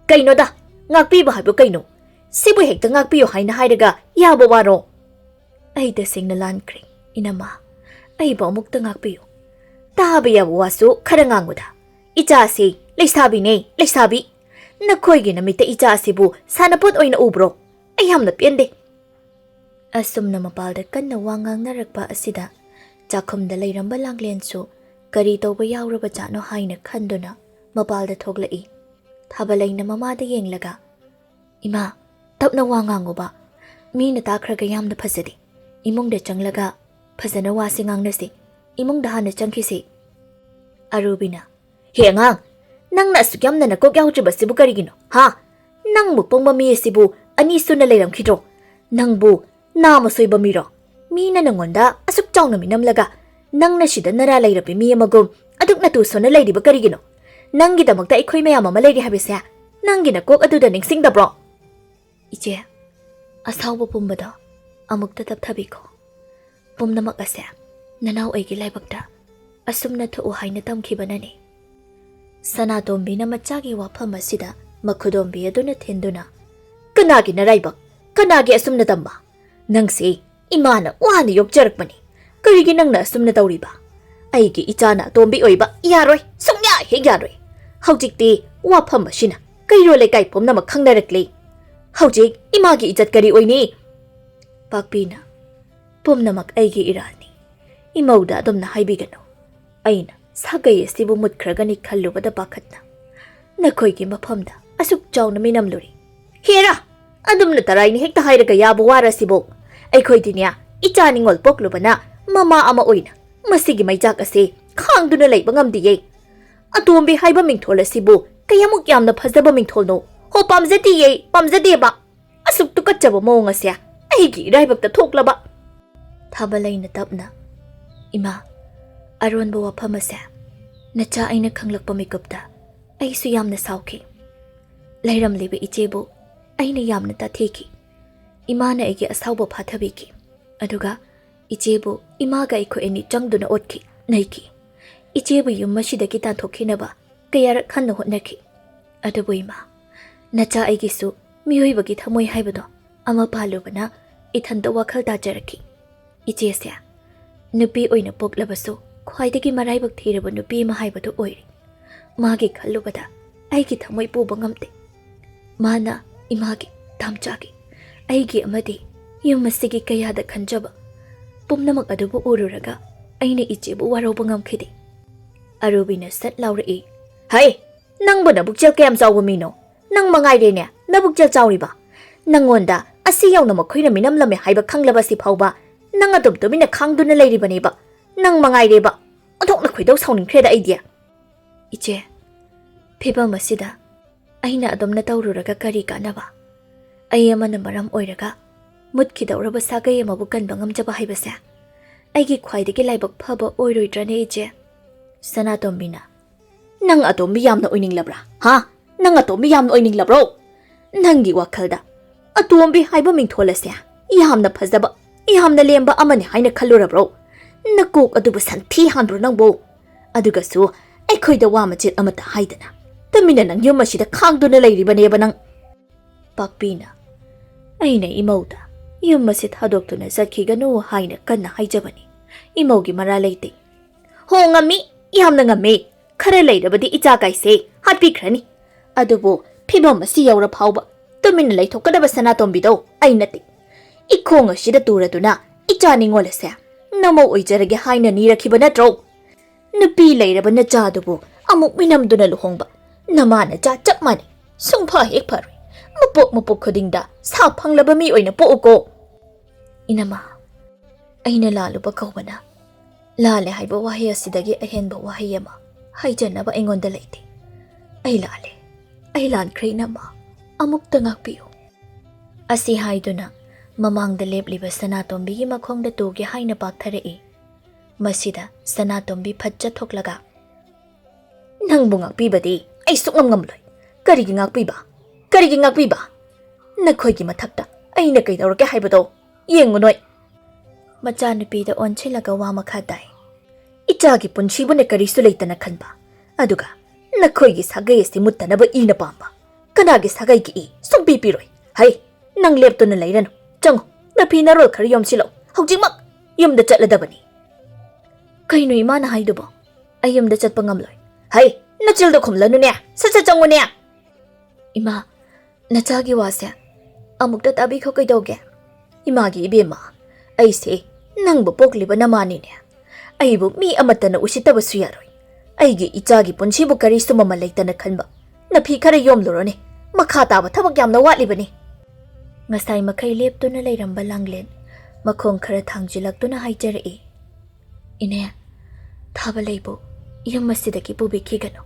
"ꯀꯩꯅꯣꯗ, ꯉꯥꯛꯄꯤꯕ ꯍꯥꯏꯕꯨ ꯀꯩꯅꯣ? ꯁꯤꯕꯨ ꯍꯦꯛꯇ ꯉꯥꯛꯄꯤꯌꯨ ꯍꯥꯏꯅ ꯍꯥꯏꯔꯒ ꯌꯥꯕ ꯋꯥꯔꯣ?" "ꯑꯩ ꯇꯁꯦꯡꯅ ꯂꯥꯟꯈ꯭ꯔꯦ, ꯏꯅꯝꯃ꯫ ꯑꯩꯕꯨ ꯑꯃꯨꯛꯇ ꯉꯥꯛꯄꯤꯌꯨ꯫" "ꯇꯥꯕ ꯌꯥꯕ ꯋꯥꯁꯨ ꯈꯔ ꯉꯥꯡꯉꯨꯗ꯫ ꯏꯆꯥꯁꯤ ꯂꯩꯁꯥꯕꯤꯅꯦ, ꯂꯩꯁꯥꯕꯤ꯫ ꯅꯈꯣꯏꯒꯤ ꯅꯃꯤꯠꯇ ꯏꯆꯥ ꯑꯁꯤꯕꯨ ꯁꯥꯟꯅꯄꯣꯠ ꯑꯣꯏꯅ ꯎꯕ꯭ꯔꯣ? ꯑꯩ ꯌꯥꯝꯅ ꯄꯦꯟꯗꯦ꯫" ꯑꯁꯨꯝꯅ ꯃꯄꯥꯜꯗ ꯀꯟꯅ ꯋꯥ ꯉꯥꯡꯅꯔꯛꯄ ꯑꯁꯤꯗ ꯆꯥꯛꯈꯨꯝꯗ ꯂꯩꯔꯝꯕ ꯂꯥꯡꯂꯦꯟꯁꯨ ꯀꯔꯤ ꯇꯧꯕ ꯌꯥꯎꯔꯕꯖꯥꯠꯅꯣ ꯍꯥꯏꯅ ꯈꯟꯗꯨꯅ ꯃꯄꯥꯜꯗ ꯊꯣꯛꯂꯛꯏ꯫ ꯊꯥꯕꯂꯩꯅ ꯃꯃꯥꯗ ꯌꯦꯡꯂꯒ, "ꯏꯃꯥ, ꯇꯞꯅ ꯋꯥ ꯉꯥꯡꯉꯨꯕ꯫ ꯃꯤꯅ ꯇꯥꯈ꯭ꯔꯒ ꯌꯥꯝꯅ ꯐꯖꯗꯦ꯫ ꯏꯃꯨꯡꯗ ꯆꯪꯂꯒ ꯐꯖꯅ ꯋꯥꯁꯤ ꯉꯥꯡꯅꯁꯤ꯫ ꯏꯃꯨꯡꯗ ꯍꯥꯟꯅ ꯆꯪꯈꯤꯁꯤ꯫" ꯑꯔꯨꯕꯤꯅ, "ꯍꯦ ꯑꯉꯥꯡ, ꯅꯪꯅ ꯑꯁꯨꯛ ꯌꯥꯝꯅ ꯅꯀꯣꯛ ꯌꯥꯎꯗ꯭ꯔꯤꯕꯁꯤꯕꯨ ꯀꯔꯤꯒꯤꯅꯣ, ꯍꯥ? ꯅꯪꯃꯨꯛ ꯄꯪꯕ ꯃꯤ ꯑꯁꯤꯕꯨ ꯑꯅꯤ ꯁꯨꯅ ꯂꯩꯔꯝꯈꯤꯗ꯭ꯔꯣ? ꯅꯪꯕꯨ ꯅꯥꯃ ꯁꯣꯏꯕ ꯃꯤꯔꯣ? ꯃꯤꯅ ꯅꯪꯉꯣꯟꯗ ꯑꯁꯨꯛ ꯆꯥꯎꯅ ꯃꯤꯅꯝꯂꯒ ꯅꯪꯅ ꯁꯤꯗ ꯅꯔꯥ ꯂꯩꯔꯕꯤ ꯃꯤ ꯑꯃꯒꯨꯝ ꯑꯗꯨꯛ ꯅꯇꯨ ꯁꯣꯟꯅ ꯂꯩꯔꯤꯕ ꯀꯔꯤꯒꯤꯅꯣ? ꯅꯪꯒꯤꯗꯃꯛꯇ ꯑꯩꯈꯣꯏ ꯃꯌꯥꯝ ꯑꯃ ꯂꯩꯔꯤ ꯍꯥꯏꯕꯁꯦ ꯅꯪꯒꯤ ꯅꯀꯣꯛ ꯑꯗꯨꯗ ꯅꯤꯡꯁꯤꯡꯗꯕ꯭ꯔꯣ?" "ꯏꯆꯦ, ꯑꯁꯥꯎꯕ ꯄꯨꯝꯕꯗꯣ ꯑꯃꯨꯛꯇ ꯇꯞꯊꯕꯤꯈꯣ꯫ ꯄꯨꯝꯅꯃꯛ ꯑꯁꯦ ꯅꯅꯥꯎ ꯑꯩꯒꯤ ꯂꯥꯏꯕꯛꯇ ꯑꯁꯨꯝꯅ ꯊꯣꯛꯎ ꯍꯥꯏꯅ ꯇꯝꯈꯤꯕꯅꯅꯤ꯫" ꯁꯅꯥꯇꯣꯝꯕꯤꯅ ꯃꯆꯥꯒꯤ ꯋꯥꯐꯝ ꯑꯁꯤꯗ ꯃꯈꯨꯗꯣꯝꯕꯤ ꯑꯗꯨꯅ ꯊꯤꯟꯗꯨꯅ, "ꯀꯅꯥꯒꯤ ꯅꯔꯥꯏꯕꯛ? ꯀꯅꯥꯒꯤ ꯑꯁꯨꯝꯅ ꯇꯝꯕ? ꯅꯪꯁꯦ ꯏꯃꯥꯅ ꯋꯥꯅ ꯌꯣꯛꯆꯔꯛꯄꯅꯤ꯫ ꯀꯔꯤꯒꯤ ꯅꯪꯅ ꯑꯁꯨꯝꯅ ꯇꯧꯔꯤꯕ? ꯑꯩꯒꯤ ꯏꯆꯥꯅ ꯑꯇꯣꯝꯕꯤ ꯑꯣꯏꯕ ꯌꯥꯔꯣꯏ, ꯁꯨꯡꯌꯥ ꯍꯦꯛ ꯌꯥꯔꯣꯏ꯫ ꯍꯧꯖꯤꯛꯇꯤ ꯋꯥꯐꯝ ꯑꯁꯤꯅ ꯀꯩꯔꯣꯜ ꯂꯩꯀꯥꯏ ꯄꯨꯝꯅꯃꯛ ꯈꯪꯅꯔꯛꯂꯦ꯫ ꯍꯧꯖꯤꯛ ꯏꯃꯥꯒꯤ ꯏꯖꯠ ꯀꯔꯤ ꯑꯣꯏꯅꯤ?" ꯄꯥꯛꯄꯤꯅ, "ꯄꯨꯝꯅꯃꯛ ꯑꯩꯒꯤ ꯏꯔꯥꯜꯅꯤ꯫ ꯏꯃꯧꯗ ꯑꯗꯨꯝꯅ ꯍꯥꯏꯕꯤꯒꯅꯨ꯫ ꯑꯩꯅ ꯁꯥꯒꯩ ꯑꯁꯤꯕꯨ ꯃꯨꯠꯈ꯭ꯔꯒꯅꯤ ꯈꯜꯂꯨꯕꯗ ꯄꯥꯈꯠꯅ ꯅꯈꯣꯏꯒꯤ ꯃꯐꯝꯗ ꯑꯁꯨꯛ ꯆꯥꯎꯅ ꯃꯤꯅꯝꯂꯨꯔꯤ꯫ ꯍꯦꯔꯥ! ꯑꯗꯨꯝꯅ ꯇꯔꯥꯏꯅ ꯍꯦꯛꯇ ꯍꯥꯏꯔꯒ ꯌꯥꯕ ꯋꯥꯔ ꯑꯁꯤꯕꯨ? ꯑꯩꯈꯣꯏꯗꯤꯅꯦ, ꯏꯆꯥ ꯅꯤꯉꯣꯜ ꯄꯣꯛꯂꯨꯕꯅ ꯃꯃꯥ ꯑꯃ ꯑꯣꯏꯅ ꯃꯁꯤꯒꯤ ꯃꯩꯆꯥꯛ ꯑꯁꯤ ꯈꯥꯡꯗꯨꯅ ꯂꯩꯕ ꯉꯝꯗꯤꯌꯦ꯫ ꯑꯇꯣꯝꯕꯤ ꯍꯥꯏꯕ ꯃꯤꯡꯊꯣꯜ ꯑꯁꯤꯕꯨ ꯀꯌꯥꯃꯨꯛ ꯌꯥꯝꯅ ꯐꯖꯕ ꯃꯤꯡꯊꯣꯜꯅꯣ? ꯑꯣ, ꯄꯥꯝꯖꯗꯤꯌꯦ, ꯄꯥꯝꯖꯗꯦꯕ꯫ ꯑꯁꯨꯛ ꯇꯨꯀꯠꯆꯕ ꯃꯑꯣꯡ ꯑꯁꯦ ꯑꯩꯒꯤ ꯏꯔꯥꯏꯕꯛꯇ ꯊꯣꯛꯂꯕ꯫ ꯊꯥꯕꯂꯩꯅ ꯇꯞꯅ, "ꯏꯃꯥ, ꯑꯔꯣꯟꯕ ꯋꯥꯐꯝ ꯑꯁꯦ ꯅꯆꯥ ꯑꯩꯅ ꯈꯪꯂꯛꯄ ꯃꯤꯀꯨꯞꯇ ꯑꯩꯁꯨ ꯌꯥꯝꯅ ꯁꯥꯎꯈꯤ꯫ ꯂꯩꯔꯝꯂꯤꯕ ꯏꯆꯦꯕꯨ ꯑꯩꯅ ꯌꯥꯝꯅ ꯇꯥꯊꯤꯈꯤ꯫ ꯏꯃꯥꯅ ꯑꯩꯒꯤ ꯑꯁꯥꯎꯕ ꯐꯥꯊꯕꯤꯈꯤ꯫ ꯑꯗꯨꯒ ꯏꯆꯦꯕꯨ ꯏꯃꯥꯒ ꯑꯩꯈꯣꯏ ꯑꯅꯤ ꯆꯪꯗꯨꯅ ꯑꯣꯠꯈꯤ, ꯅꯩꯈꯤ꯫ ꯏꯆꯦꯕꯨ ꯌꯨꯝ ꯑꯁꯤꯗꯒꯤ ꯇꯥꯟꯊꯣꯛꯈꯤꯅꯕ ꯀꯌꯥꯔꯛ ꯍꯟꯅ ꯍꯣꯠꯅꯈꯤ꯫ ꯑꯗꯨꯕꯨ ꯏꯃꯥ, ꯅꯆꯥ ꯑꯩꯒꯤꯁꯨ ꯃꯤꯑꯣꯏꯕꯒꯤ ꯊꯃꯣꯏ ꯍꯥꯏꯕꯗꯣ ꯑꯃ ꯄꯥꯜꯂꯨꯕꯅ ꯏꯊꯟꯇ ꯋꯥꯈꯜ ꯇꯥꯖꯔꯛꯈꯤ꯫ ꯏꯆꯦꯁꯦ ꯅꯨꯄꯤ ꯑꯣꯏꯅ ꯄꯣꯛꯂꯕꯁꯨ ꯈ꯭ꯋꯥꯏꯗꯒꯤ ꯃꯔꯥꯏꯕꯛ ꯊꯤꯔꯕ ꯅꯨꯄꯤ ꯑꯃ ꯍꯥꯏꯕꯗꯨ ꯑꯣꯏꯔꯦ꯫ ꯃꯥꯒꯤ ꯈꯜꯂꯨꯕꯗ ꯑꯩꯒꯤ ꯊꯃꯣꯏ ꯄꯨꯕ ꯉꯝꯗꯦ꯫ ꯃꯥꯅ ꯏꯃꯥꯒꯤ, ꯇꯥꯝꯆꯥꯒꯤ, ꯑꯩꯒꯤ ꯑꯃꯗꯤ ꯌꯨꯝ ꯑꯁꯤꯒꯤ ꯀꯌꯥꯗ ꯈꯟꯖꯕ ꯄꯨꯝꯅꯃꯛ ꯑꯗꯨꯕꯨ ꯎꯔꯨꯔꯒ ꯑꯩꯅ ꯏꯆꯦꯕꯨ ꯋꯥꯔꯧꯕ ꯉꯝꯈꯤꯗꯦ꯫" ꯑꯔꯨꯕꯤꯅ ꯁꯠ ꯂꯥꯎꯔꯛꯏ, "ꯍꯩ, ꯅꯪꯕꯨ ꯅꯕꯨꯛꯆꯦꯜ ꯀꯌꯥꯝ ꯆꯥꯎꯕ ꯃꯤꯅꯣ? ꯅꯪ ꯃꯉꯥꯏꯔꯦꯅꯦ ꯅꯕꯨꯛꯆꯦꯜ ꯆꯥꯎꯔꯤꯕ꯫ ꯅꯪꯉꯣꯟꯗ ꯑꯁꯤ ꯌꯧꯅ ꯃꯈꯣꯏꯅ ꯃꯤꯅꯝꯂꯝꯃꯦ ꯍꯥꯏꯕ ꯈꯪꯂꯕꯁꯤ ꯐꯥꯎꯕ ꯅꯪ ꯑꯗꯨꯝ ꯇꯨꯃꯤꯟꯅ ꯈꯥꯡꯗꯨꯅ ꯂꯩꯔꯤꯕꯅꯦꯕ꯫ ꯅꯪ ꯃꯉꯥꯏꯔꯦꯕ꯫ ꯑꯣꯟꯊꯣꯛꯅ ꯈꯣꯏꯗꯧ ꯁꯥꯎꯅꯤꯡꯈ꯭ꯔꯦꯗ ꯑꯩꯗꯤ꯫" "ꯏꯆꯦ, ꯐꯤꯕꯝ ꯑꯁꯤꯗ ꯑꯩꯅ ꯑꯗꯨꯝꯅ ꯇꯧꯔꯨꯔꯒ ꯀꯔꯤ ꯀꯥꯟꯅꯕ? ꯑꯩ ꯑꯃꯅ ꯃꯔꯝ ꯑꯣꯏꯔꯒ ꯃꯨꯠꯈꯤꯗꯧꯔꯕ ꯁꯥꯒꯩ ꯑꯃꯕꯨ ꯀꯟꯕ ꯉꯝꯖꯕ ꯍꯥꯏꯕꯁꯦ ꯑꯩꯒꯤ ꯈ꯭ꯋꯥꯏꯗꯒꯤ ꯂꯥꯏꯕꯛ ꯐꯕ ꯑꯣꯏꯔꯣꯏꯗ꯭ꯔꯅꯦ, ꯏꯆꯦ?" ꯁꯅꯥꯇꯣꯝꯕꯤꯅ, "ꯅꯪ ꯑꯇꯣꯝꯕꯤ ꯌꯥꯝꯅ ꯑꯣꯏꯅꯤꯡꯂꯕ꯭ꯔꯥ? ꯍꯥ? ꯅꯪ ꯑꯇꯣꯝꯕꯤ ꯌꯥꯝꯅ ꯑꯣꯏꯅꯤꯡꯂꯕ꯭ꯔꯣ? ꯅꯪꯒꯤ ꯋꯥꯈꯜꯗ ꯑꯇꯣꯝꯕꯤ ꯍꯥꯏꯕ ꯃꯤꯡꯊꯣꯜ ꯑꯁꯦ ꯌꯥꯝꯅ ꯐꯖꯕ, ꯌꯥꯝꯅ ꯂꯦꯝꯕ ꯑꯃꯅꯤ ꯍꯥꯏꯅ ꯈꯜꯂꯨꯔꯕ꯭ꯔꯣ? ꯅꯀꯣꯛ ꯑꯗꯨꯕꯨ ꯁꯟꯊꯤ ꯍꯥꯟꯕ꯭ꯔꯣ ꯅꯪꯕꯨ? ꯑꯗꯨꯒꯁꯨ ꯑꯩꯈꯣꯏꯗ ꯋꯥ ꯃꯆꯦꯠ ꯑꯃꯠꯇ ꯍꯥꯏꯗꯅ ꯇꯨꯃꯤꯟꯅ ꯅꯪ ꯌꯨꯝ ꯑꯁꯤꯗ ꯈꯥꯡꯗꯨꯅ ꯂꯩꯔꯤꯕꯅꯦꯕ ꯅꯪ꯫" ꯄꯥꯛꯄꯤꯅ, "ꯑꯩꯅ ꯏꯃꯧꯗ ꯌꯨꯝ ꯑꯁꯤ ꯊꯥꯗꯣꯛꯇꯨꯅ ꯆꯠꯈꯤꯒꯅꯨ ꯍꯥꯏꯅ ꯀꯟꯅ ꯍꯥꯏꯖꯕꯅꯤ꯫ ꯏꯃꯧꯒꯤ ꯃꯔꯥ ꯂꯩꯇꯦ꯫" "ꯍꯣ, ꯉꯝꯃꯤ, ꯌꯥꯝꯅ ꯉꯝꯃꯤ꯫ ꯈꯔ ꯂꯩꯔꯕꯗꯤ ꯏꯆꯥ ꯀꯥꯏꯁꯦ ꯍꯥꯠꯄꯤꯈ꯭ꯔꯅꯤ꯫ ꯑꯗꯨꯕꯨ ꯐꯤꯕꯝ ꯑꯁꯤ ꯌꯧꯔ ꯐꯥꯎꯕ ꯇꯨꯃꯤꯟꯅ ꯂꯩꯊꯣꯛꯀꯗꯕ ꯁꯅꯥꯇꯣꯝꯕꯤꯗꯣ ꯑꯩ ꯅꯠꯇꯦ꯫ ꯏꯈꯣꯡ ꯑꯁꯤꯗ ꯇꯨꯔꯗꯨꯅ ꯏꯆꯥ ꯅꯤꯉꯣꯜ ꯑꯁꯦ ꯅꯃꯧ ꯑꯣꯏꯖꯔꯒꯦ ꯍꯥꯏꯅ ꯅꯤꯔꯛꯈꯤꯕ ꯅꯠꯇ꯭ꯔꯣ? ꯅꯨꯄꯤ ꯂꯩꯔꯕ ꯅꯆꯥꯗꯨꯕꯨ ꯑꯃꯨꯛ ꯃꯤꯅꯝꯗꯨꯅ ꯂꯨꯍꯣꯡꯕ ꯅꯃꯥ ꯅꯆꯥ ꯆꯞ ꯃꯥꯟꯅꯩ꯫ ꯁꯨꯡꯐ ꯍꯦꯛ ꯐꯔꯣꯏ꯫ ꯃꯄꯣꯛ ꯃꯄꯣꯛ ꯈꯨꯗꯤꯡꯗ ꯁꯥ ꯐꯪꯂꯕ ꯃꯤ ꯑꯣꯏꯅ ꯄꯣꯛꯎꯀꯣ꯫" "ꯏꯅꯝꯃ, ꯑꯩꯅ ꯂꯥꯜꯂꯨꯕ ꯀꯧꯕꯅ ꯂꯥꯜꯂꯦ ꯍꯥꯏꯕ ꯋꯥꯍꯩ ꯑꯁꯤꯗꯒꯤ ꯑꯍꯦꯟꯕ ꯋꯥꯍꯩ ꯑꯃ ꯍꯥꯏꯖꯅꯕ ꯑꯩꯉꯣꯟꯗ ꯂꯩꯇꯦ꯫ ꯑꯩ ꯂꯥꯜꯂꯦ, ꯑꯩ ꯂꯥꯟꯈ꯭ꯔꯦ ꯏꯅꯝꯃ꯫ ꯑꯃꯨꯛꯇ ꯉꯥꯛꯄꯤꯌꯨ꯫ ꯑꯁꯤ ꯍꯥꯏꯗꯨꯅ ꯃꯃꯥꯡꯗ ꯂꯦꯞꯂꯤꯕ ꯁꯅꯥꯇꯣꯝꯕꯤꯒꯤ ꯃꯈꯣꯡꯗ ꯇꯨꯒꯦ ꯍꯥꯏꯅ ꯄꯥꯛꯊꯔꯛꯏ꯫ ꯃꯁꯤꯗ ꯁꯅꯥꯇꯣꯝꯕꯤ ꯐꯠ ꯆꯠꯊꯣꯛꯂꯒ, "ꯅꯪꯕꯨ ꯉꯥꯛꯄꯤꯕꯗꯤ ꯑꯩ ꯁꯨꯛꯉꯝ ꯉꯝꯂꯣꯏ꯫ ꯀꯔꯤꯒꯤ ꯉꯥꯛꯄꯤꯕ? ꯀꯔꯤꯒꯤ ꯉꯥꯛꯄꯤꯕ? ꯅꯈꯣꯏꯒꯤ ꯃꯊꯛꯇ ꯑꯩꯅ ꯀꯩꯗꯧꯔꯒꯦ ꯍꯥꯏꯕꯗꯣ ꯌꯦꯡꯉꯨ ꯅꯣꯏ꯫" ꯃꯆꯥꯅꯨꯄꯤꯗ ꯑꯣꯟꯁꯤꯜꯂꯒ ꯋꯥ ꯃꯈꯥ ꯇꯥꯏ꯫ "ꯏꯆꯥꯒꯤ ꯄꯨꯟꯁꯤꯕꯨꯅ ꯀꯔꯤꯁꯨ ꯂꯩꯇꯅ ꯈꯟꯕ, ꯑꯗꯨꯒ ꯅꯈꯣꯏꯒꯤ ꯁꯥꯒꯩ ꯑꯁꯤ ꯃꯨꯠꯇꯅꯕ ꯏꯅ ꯄꯥꯝꯕ꯫ ꯀꯅꯥꯒꯤ ꯁꯥꯒꯩꯒꯤ ꯏ ꯁꯨꯡꯄꯤ ꯄꯤꯔꯣꯏ꯫ ꯍꯩ, ꯅꯪ ꯂꯦꯞꯇꯨꯅ ꯂꯩꯔꯅꯨ꯫ ꯆꯪꯉꯨ, ꯅꯐꯤ ꯅꯔꯣꯜ ꯈꯔ ꯌꯣꯝꯁꯤꯜꯂꯛꯎ꯫ ꯍꯧꯖꯤꯛꯃꯛ ꯌꯨꯝꯗ ꯆꯠꯂꯗꯕꯅꯤ꯫" "ꯀꯩꯅꯣ ꯏꯃꯥꯅ ꯍꯥꯏꯗꯨꯕꯣ? ꯑꯩ ꯌꯨꯝꯗ ꯆꯠꯄ ꯉꯝꯂꯣꯏ꯫" "ꯍꯩ, ꯅꯆꯤꯜꯗꯣ ꯈꯨꯝꯂꯅꯨꯅꯦ, ꯁꯠ ꯁꯠ ꯆꯪꯉꯨꯅꯦ꯫" "ꯏꯃꯥ, ꯅꯆꯥꯒꯤ ꯋꯥꯁꯦ ꯑꯃꯨꯛꯇ ꯇꯥꯕꯤꯈꯣ ꯀꯩꯗꯧꯒꯦ?" "ꯏꯃꯥꯒꯤ ꯏꯕꯦꯝꯃ, ꯑꯩꯁꯦ ꯅꯪꯕꯨ ꯄꯣꯛꯂꯤꯕ ꯅꯃꯥꯅꯤꯅꯦ꯫ ꯑꯩꯕꯨ ꯃꯤ ꯑꯃꯠꯇꯅ ꯎꯁꯤꯠꯇꯕꯁꯨ ꯌꯥꯔꯣꯏ꯫ ꯑꯩꯒꯤ ꯏꯆꯥꯒꯤ ꯄꯨꯟꯁꯤꯕꯨ ꯀꯔꯤꯁꯨ ꯃꯃꯜ ꯂꯩꯇꯅ ꯈꯟꯕ꯫ ꯅꯐꯤ ꯈꯔ ꯌꯣꯝꯂꯨꯔꯣꯅꯦ, ꯃꯈꯥ ꯇꯥꯕ ꯊꯕꯛ ꯌꯥꯝꯅ ꯋꯥꯠꯂꯤꯕꯅꯤ꯫" ꯉꯁꯥꯏ ꯃꯈꯩ ꯂꯦꯞꯇꯨꯅ ꯂꯩꯔꯝꯕ ꯂꯥꯡꯂꯦꯟ ꯃꯈꯣꯡ ꯈꯔ ꯊꯥꯡꯖꯤꯜꯂꯛꯇꯨꯅ ꯍꯥꯏꯖꯔꯛꯏ꯫ "ꯏꯅꯦ, ꯊꯥꯕꯂꯩꯕꯨ ꯌꯨꯝ ꯑꯁꯤꯗꯒꯤ ꯄꯨꯕꯤꯈꯤꯒꯅꯨ꯫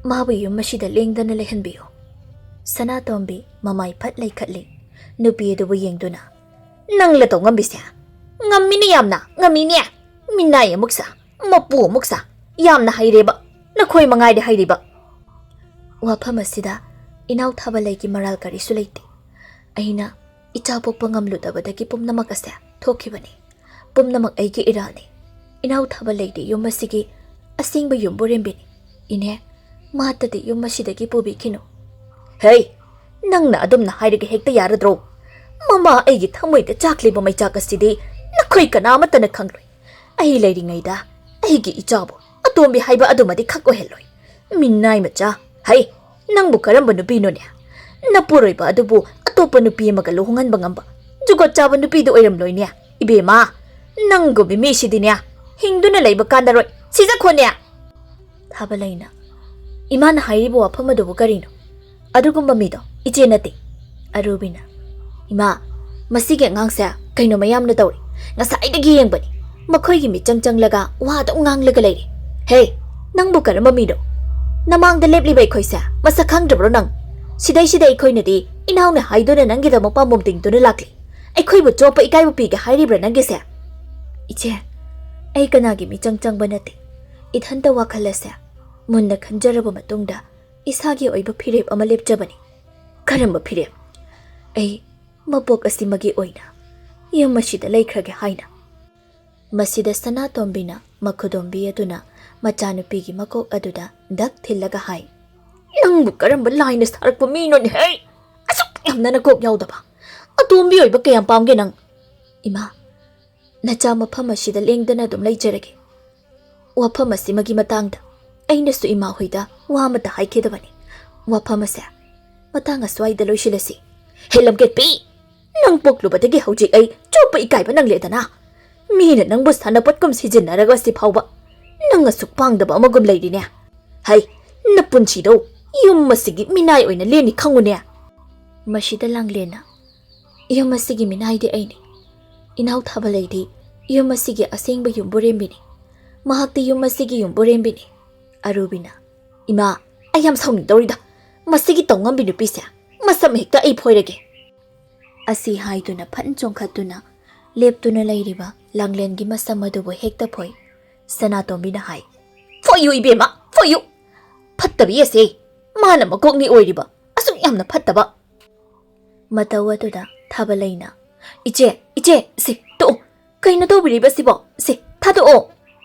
ꯃꯥꯕꯨ ꯌꯨꯝ ꯑꯁꯤꯗ ꯂꯦꯡꯗꯅ ꯂꯩꯍꯟꯕꯤꯌꯨ꯫" ꯁꯅꯥꯇꯣꯝꯕꯤ ꯃꯃꯥꯏ ꯐꯠ ꯂꯩꯈꯠꯂꯤ꯫ ꯅꯨꯄꯤ ꯑꯗꯨꯕꯨ ꯌꯦꯡꯗꯨꯅ, "ꯅꯪꯂ ꯇꯧ ꯉꯝꯕꯤꯁꯦ?" "ꯉꯝꯃꯤꯅꯦ, ꯌꯥꯝꯅ ꯉꯝꯃꯤꯅꯦ꯫ ꯃꯤꯅꯥꯏ ꯑꯃꯨꯛ ꯁꯥ, ꯃꯄꯨ ꯑꯃꯨꯛ ꯁꯥ, ꯌꯥꯝꯅ ꯍꯩꯔꯦꯕ꯫ ꯅꯈꯣꯏ ꯃꯉꯥꯏꯔꯦ ꯍꯩꯔꯤꯕ꯫" ꯋꯥꯐꯝ ꯑꯁꯤꯗ ꯏꯅꯥꯎ ꯊꯥꯕꯂꯩꯒꯤ ꯃꯔꯥꯜ ꯀꯔꯤꯁꯨ ꯂꯩꯇꯦ꯫ ꯑꯩꯅ ꯏꯆꯥ ꯄꯣꯛꯄ ꯉꯝꯂꯨꯗꯕꯗꯒꯤ ꯄꯨꯝꯅꯃꯛ ꯑꯁꯦ ꯊꯣꯛꯈꯤꯕꯅꯤ꯫ ꯄꯨꯝꯅꯃꯛ ꯑꯩꯒꯤ ꯏꯔꯥꯜꯅꯤ꯫ ꯏꯅꯥꯎ ꯊꯥꯕꯂꯩꯗꯤ ꯌꯨꯝ ꯑꯁꯤꯒꯤ ꯑꯁꯦꯡꯕ ꯌꯨꯝꯕꯨꯔꯦꯝꯕꯤꯅꯤ꯫ ꯏꯅꯦ, ꯃꯥꯇꯗꯤ ꯌꯨꯝ ꯑꯁꯤꯗꯒꯤ ꯄꯨꯕꯤꯈꯤꯅꯨ꯫ "ꯍꯦ, ꯅꯪꯅ ꯑꯗꯨꯝꯅ ꯍꯥꯏꯔꯒ ꯍꯦꯛꯇ ꯌꯥꯔꯗ꯭ꯔꯣ? ꯃꯃꯥ ꯑꯩꯒꯤ ꯊꯃꯣꯏꯗ ꯆꯥꯛꯂꯤꯕ ꯃꯩꯆꯥꯛ ꯑꯁꯤꯗꯤ ꯅꯈꯣꯏ ꯀꯅꯥꯃꯠꯇꯅ ꯈꯪꯂꯣꯏ꯫ ꯑꯩ ꯂꯩꯔꯤꯉꯩꯗ ꯑꯩꯒꯤ ꯏꯆꯥꯕꯨ ꯑꯇꯣꯝꯕꯤ ꯍꯥꯏꯕ ꯑꯗꯨꯃꯗꯤ ꯈꯛ ꯑꯣꯏꯍꯜꯂꯣꯏ꯫ ꯃꯤꯅꯥꯏ ꯃꯆꯥ, ꯍꯩ, ꯅꯪꯕꯨ ꯀꯔꯝꯕ ꯅꯨꯄꯤꯅꯣꯅꯦ? ꯅꯄꯨꯔꯣꯏꯕ ꯑꯗꯨꯕꯨ ꯑꯇꯣꯞꯄ ꯅꯨꯄꯤ ꯑꯃꯒ ꯂꯨꯍꯣꯡꯍꯟꯕ ꯉꯝꯕ ꯖꯨꯒꯣꯠ ꯆꯥꯕ ꯅꯨꯄꯤꯗꯨ ꯑꯣꯏꯔꯝꯂꯣꯏꯅꯦ꯫ ꯏꯕꯦꯝꯃ, ꯅꯪꯒꯨꯝꯕꯤ ꯃꯤꯁꯤꯗꯤꯅꯦ, ꯍꯤꯡꯗꯨꯅ ꯂꯩꯕ ꯀꯥꯟꯅꯔꯣꯏ, ꯁꯤꯖꯈꯣꯅꯦ꯫" ꯊꯥꯕꯂꯩꯅ, "ꯏꯃꯥꯅ ꯍꯥꯏꯔꯤꯕ ꯋꯥꯐꯝ ꯑꯗꯨꯕꯨ ꯀꯔꯤꯅꯣ? ꯑꯗꯨꯒꯨꯝꯕ ꯃꯤꯗꯣ ꯏꯆꯦ ꯅꯠꯇꯦ꯫" ꯑꯔꯨꯕꯤꯅ, "ꯏꯃꯥ, ꯃꯁꯤꯒꯤ ꯑꯉꯥꯡꯁꯦ ꯀꯩꯅꯣ ꯃꯌꯥꯝꯅ ꯇꯧꯔꯤ꯫ ꯉꯁꯥꯏꯗꯒꯤ ꯌꯦꯡꯕꯅꯤ꯫ ꯃꯈꯣꯏꯒꯤ ꯃꯤꯆꯪ ꯆꯪꯂꯒ ꯋꯥ ꯑꯗꯨꯝ ꯉꯥꯡꯂꯒ ꯂꯩꯔꯤ꯫ ꯍꯦ, ꯅꯪꯕꯨ ꯀꯔꯝꯕ ꯃꯤꯅꯣ? ꯅꯃꯥꯡꯗ ꯂꯦꯞꯂꯤꯕ ꯑꯩꯈꯣꯏꯁꯦ ꯃꯁꯛ ꯈꯪꯗ꯭ꯔꯕ꯭ꯔꯣ ꯅꯪ? ꯁꯤꯗꯩꯁꯤꯗ ꯑꯩꯈꯣꯏꯅꯗꯤ ꯏꯅꯥꯎꯅ ꯍꯥꯏꯗꯨꯅ ꯅꯪꯒꯤꯗꯃꯛ ꯄꯥꯝꯕꯣꯝ ꯇꯤꯡꯗꯨꯅ ꯂꯥꯛꯂꯤ꯫ ꯑꯩꯈꯣꯏꯕꯨ ꯆꯣꯞꯄ ꯏꯀꯥꯏꯕ ꯄꯤꯒꯦ ꯍꯥꯏꯔꯤꯕ꯭ꯔꯥ ꯅꯪꯒꯤꯁꯦ? ꯏꯆꯦ, ꯑꯩ ꯀꯅꯥꯒꯤ ꯃꯤꯆꯪ ꯆꯪꯕ ꯅꯠꯇꯦ꯫ ꯏꯊꯟꯇ ꯋꯥꯈꯜ ꯑꯁꯦ ꯃꯨꯟꯅ ꯈꯟꯖꯔꯕ ꯃꯇꯨꯡꯗ ꯏꯁꯥꯒꯤ ꯑꯣꯏꯕ ꯐꯤꯔꯦꯞ ꯑꯃ ꯂꯦꯞꯆꯕꯅꯤ꯫ ꯀꯔꯝꯕ ꯐꯤꯔꯦꯞ? ꯑꯩ ꯃꯄꯣꯛ ꯑꯁꯤꯃꯒꯤ ꯑꯣꯏꯅ ꯌꯨꯝ ꯑꯁꯤꯗ ꯂꯩꯈ꯭ꯔꯒꯦ ꯍꯥꯏꯅ꯫ ꯃꯁꯤꯗ ꯁꯅꯥꯇꯣꯝꯕꯤꯅ ꯃꯈꯨꯗꯣꯝꯕꯤ ꯑꯗꯨꯅ ꯃꯆꯥꯅꯨꯄꯤꯒꯤ ꯃꯀꯣꯛ ꯑꯗꯨꯗ ꯗꯛ ꯊꯤꯜꯂꯒ ꯍꯥꯏ, "ꯅꯪꯕꯨ ꯀꯔꯝꯕ ꯂꯥꯏꯅ ꯁꯥꯔꯛꯄ ꯃꯤꯅꯣꯅꯦ ꯍꯦ? ꯑꯁꯨꯛ ꯌꯥꯝꯅ ꯅꯀꯣꯛ ꯌꯥꯎꯗꯕ꯫ ꯑꯇꯣꯝꯕꯤ ꯑꯣꯏꯕ ꯀꯌꯥꯝ ꯄꯥꯝꯒꯦ ꯅꯪ?" "ꯏꯃꯥ, ꯅꯆꯥ ꯃꯐꯝ ꯑꯁꯤꯗ ꯂꯦꯡꯗꯅ ꯑꯗꯨꯝ ꯂꯩꯖꯔꯒꯦ꯫ ꯋꯥꯐꯝ ꯑꯁꯤꯃꯒꯤ ꯃꯇꯥꯡꯗ ꯑꯩꯅꯁꯨ ꯏꯃꯥ ꯍꯣꯏꯗ ꯋꯥ ꯑꯃꯠꯇ ꯍꯥꯏꯈꯤꯗꯕꯅꯤ꯫ ꯋꯥꯐꯝ ꯑꯁꯦ ꯃꯇꯥꯡ ꯑꯁ꯭ꯋꯥꯏꯗ ꯂꯣꯏꯁꯤꯜꯂꯁꯤ꯫ ꯍꯦ ꯂꯝꯀꯦꯠꯄꯤ, ꯅꯪ ꯄꯣꯛꯂꯨꯕꯗꯒꯤ ꯍꯧꯖꯤꯛ ꯑꯩ ꯆꯣꯞꯄ ꯏꯀꯥꯏꯕ ꯅꯪꯂꯦꯗꯅ꯫ ꯃꯤꯅ ꯅꯪꯕꯨ ꯁꯥꯟꯅꯄꯣꯠꯀꯨꯝ ꯁꯤꯖꯤꯟꯅꯔꯒ ꯁꯤ ꯐꯥꯎꯕ ꯅꯪ ꯑꯁꯨꯛ ꯄꯥꯡꯗꯕ ꯑꯃꯒꯨꯝ ꯂꯩꯔꯤꯅꯦ꯫ ꯍꯩ, ꯅꯄꯨꯟꯁꯤꯗꯣ ꯌꯨꯝ ꯑꯁꯤꯒꯤ ꯃꯤꯅꯥꯏ ꯑꯣꯏꯅ ꯂꯦꯟꯅꯤ ꯈꯪꯉꯨꯅꯦ꯫" ꯃꯁꯤꯗ ꯂꯥꯡꯂꯦꯟꯅ, "ꯌꯨꯝ ꯑꯁꯤꯒꯤ ꯃꯤꯅꯥꯏꯗꯤ ꯑꯩꯅꯤ꯫ ꯏꯅꯥꯎ ꯊꯥꯕꯂꯩꯗꯤ ꯌꯨꯝ ꯑꯁꯤꯒꯤ ꯑꯁꯦꯡꯕ ꯌꯨꯝꯕꯨꯔꯦꯝꯕꯤꯅꯤ꯫ ꯃꯍꯥꯛꯇꯤ ꯌꯨꯝ ꯑꯁꯤꯒꯤ ꯌꯨꯝꯕꯨꯔꯦꯝꯕꯤꯅꯤ꯫" ꯑꯔꯨꯕꯤꯅ, "ꯏꯃꯥ, ꯑꯩ ꯌꯥꯝ ꯁꯥꯎꯅꯤꯡꯗꯧꯔꯤꯗ꯫ ꯃꯁꯤꯒꯤ ꯇꯧꯉꯝꯕꯤ ꯅꯨꯄꯤꯁꯦ, ꯃꯁꯝ ꯍꯦꯛꯇ ꯑꯩ ꯐꯣꯏꯔꯒꯦ꯫" ꯑꯁꯤ ꯍꯥꯏꯗꯨꯅ ꯐꯟ ꯆꯣꯡꯈꯠꯇꯨꯅ ꯂꯦꯞꯇꯨꯅ ꯂꯩꯔꯤꯕ ꯂꯥꯡꯂꯦꯟꯒꯤ ꯃꯁꯝ ꯑꯗꯨꯕꯨ ꯍꯦꯛꯇ ꯐꯣꯏ꯫ ꯁꯅꯥꯇꯣꯝꯕꯤꯅ ꯍꯥꯏ, "ꯐꯣꯏꯌꯨ ꯏꯕꯦꯝꯃ, ꯐꯣꯏꯌꯨ! ꯐꯠꯇꯕꯤ ꯑꯁꯦ, ꯃꯥꯅ ꯃꯀꯣꯛꯅꯤ ꯑꯣꯏꯔꯤꯕ, ꯑꯁꯨꯛ ꯌꯥꯝꯅ ꯐꯠꯇꯕ!" ꯃꯇꯧ ꯑꯗꯨꯗ ꯊꯥꯕꯂꯩꯅ, "ꯏꯆꯦ, ꯏꯆꯦ, ꯁꯤ ꯇꯣꯛꯑꯣ꯫ ꯀꯩꯅꯣ ꯇꯧꯕꯤꯔꯤꯕꯁꯤꯕꯣ? ꯁꯤ ꯊꯥꯗꯣꯛꯑꯣ!"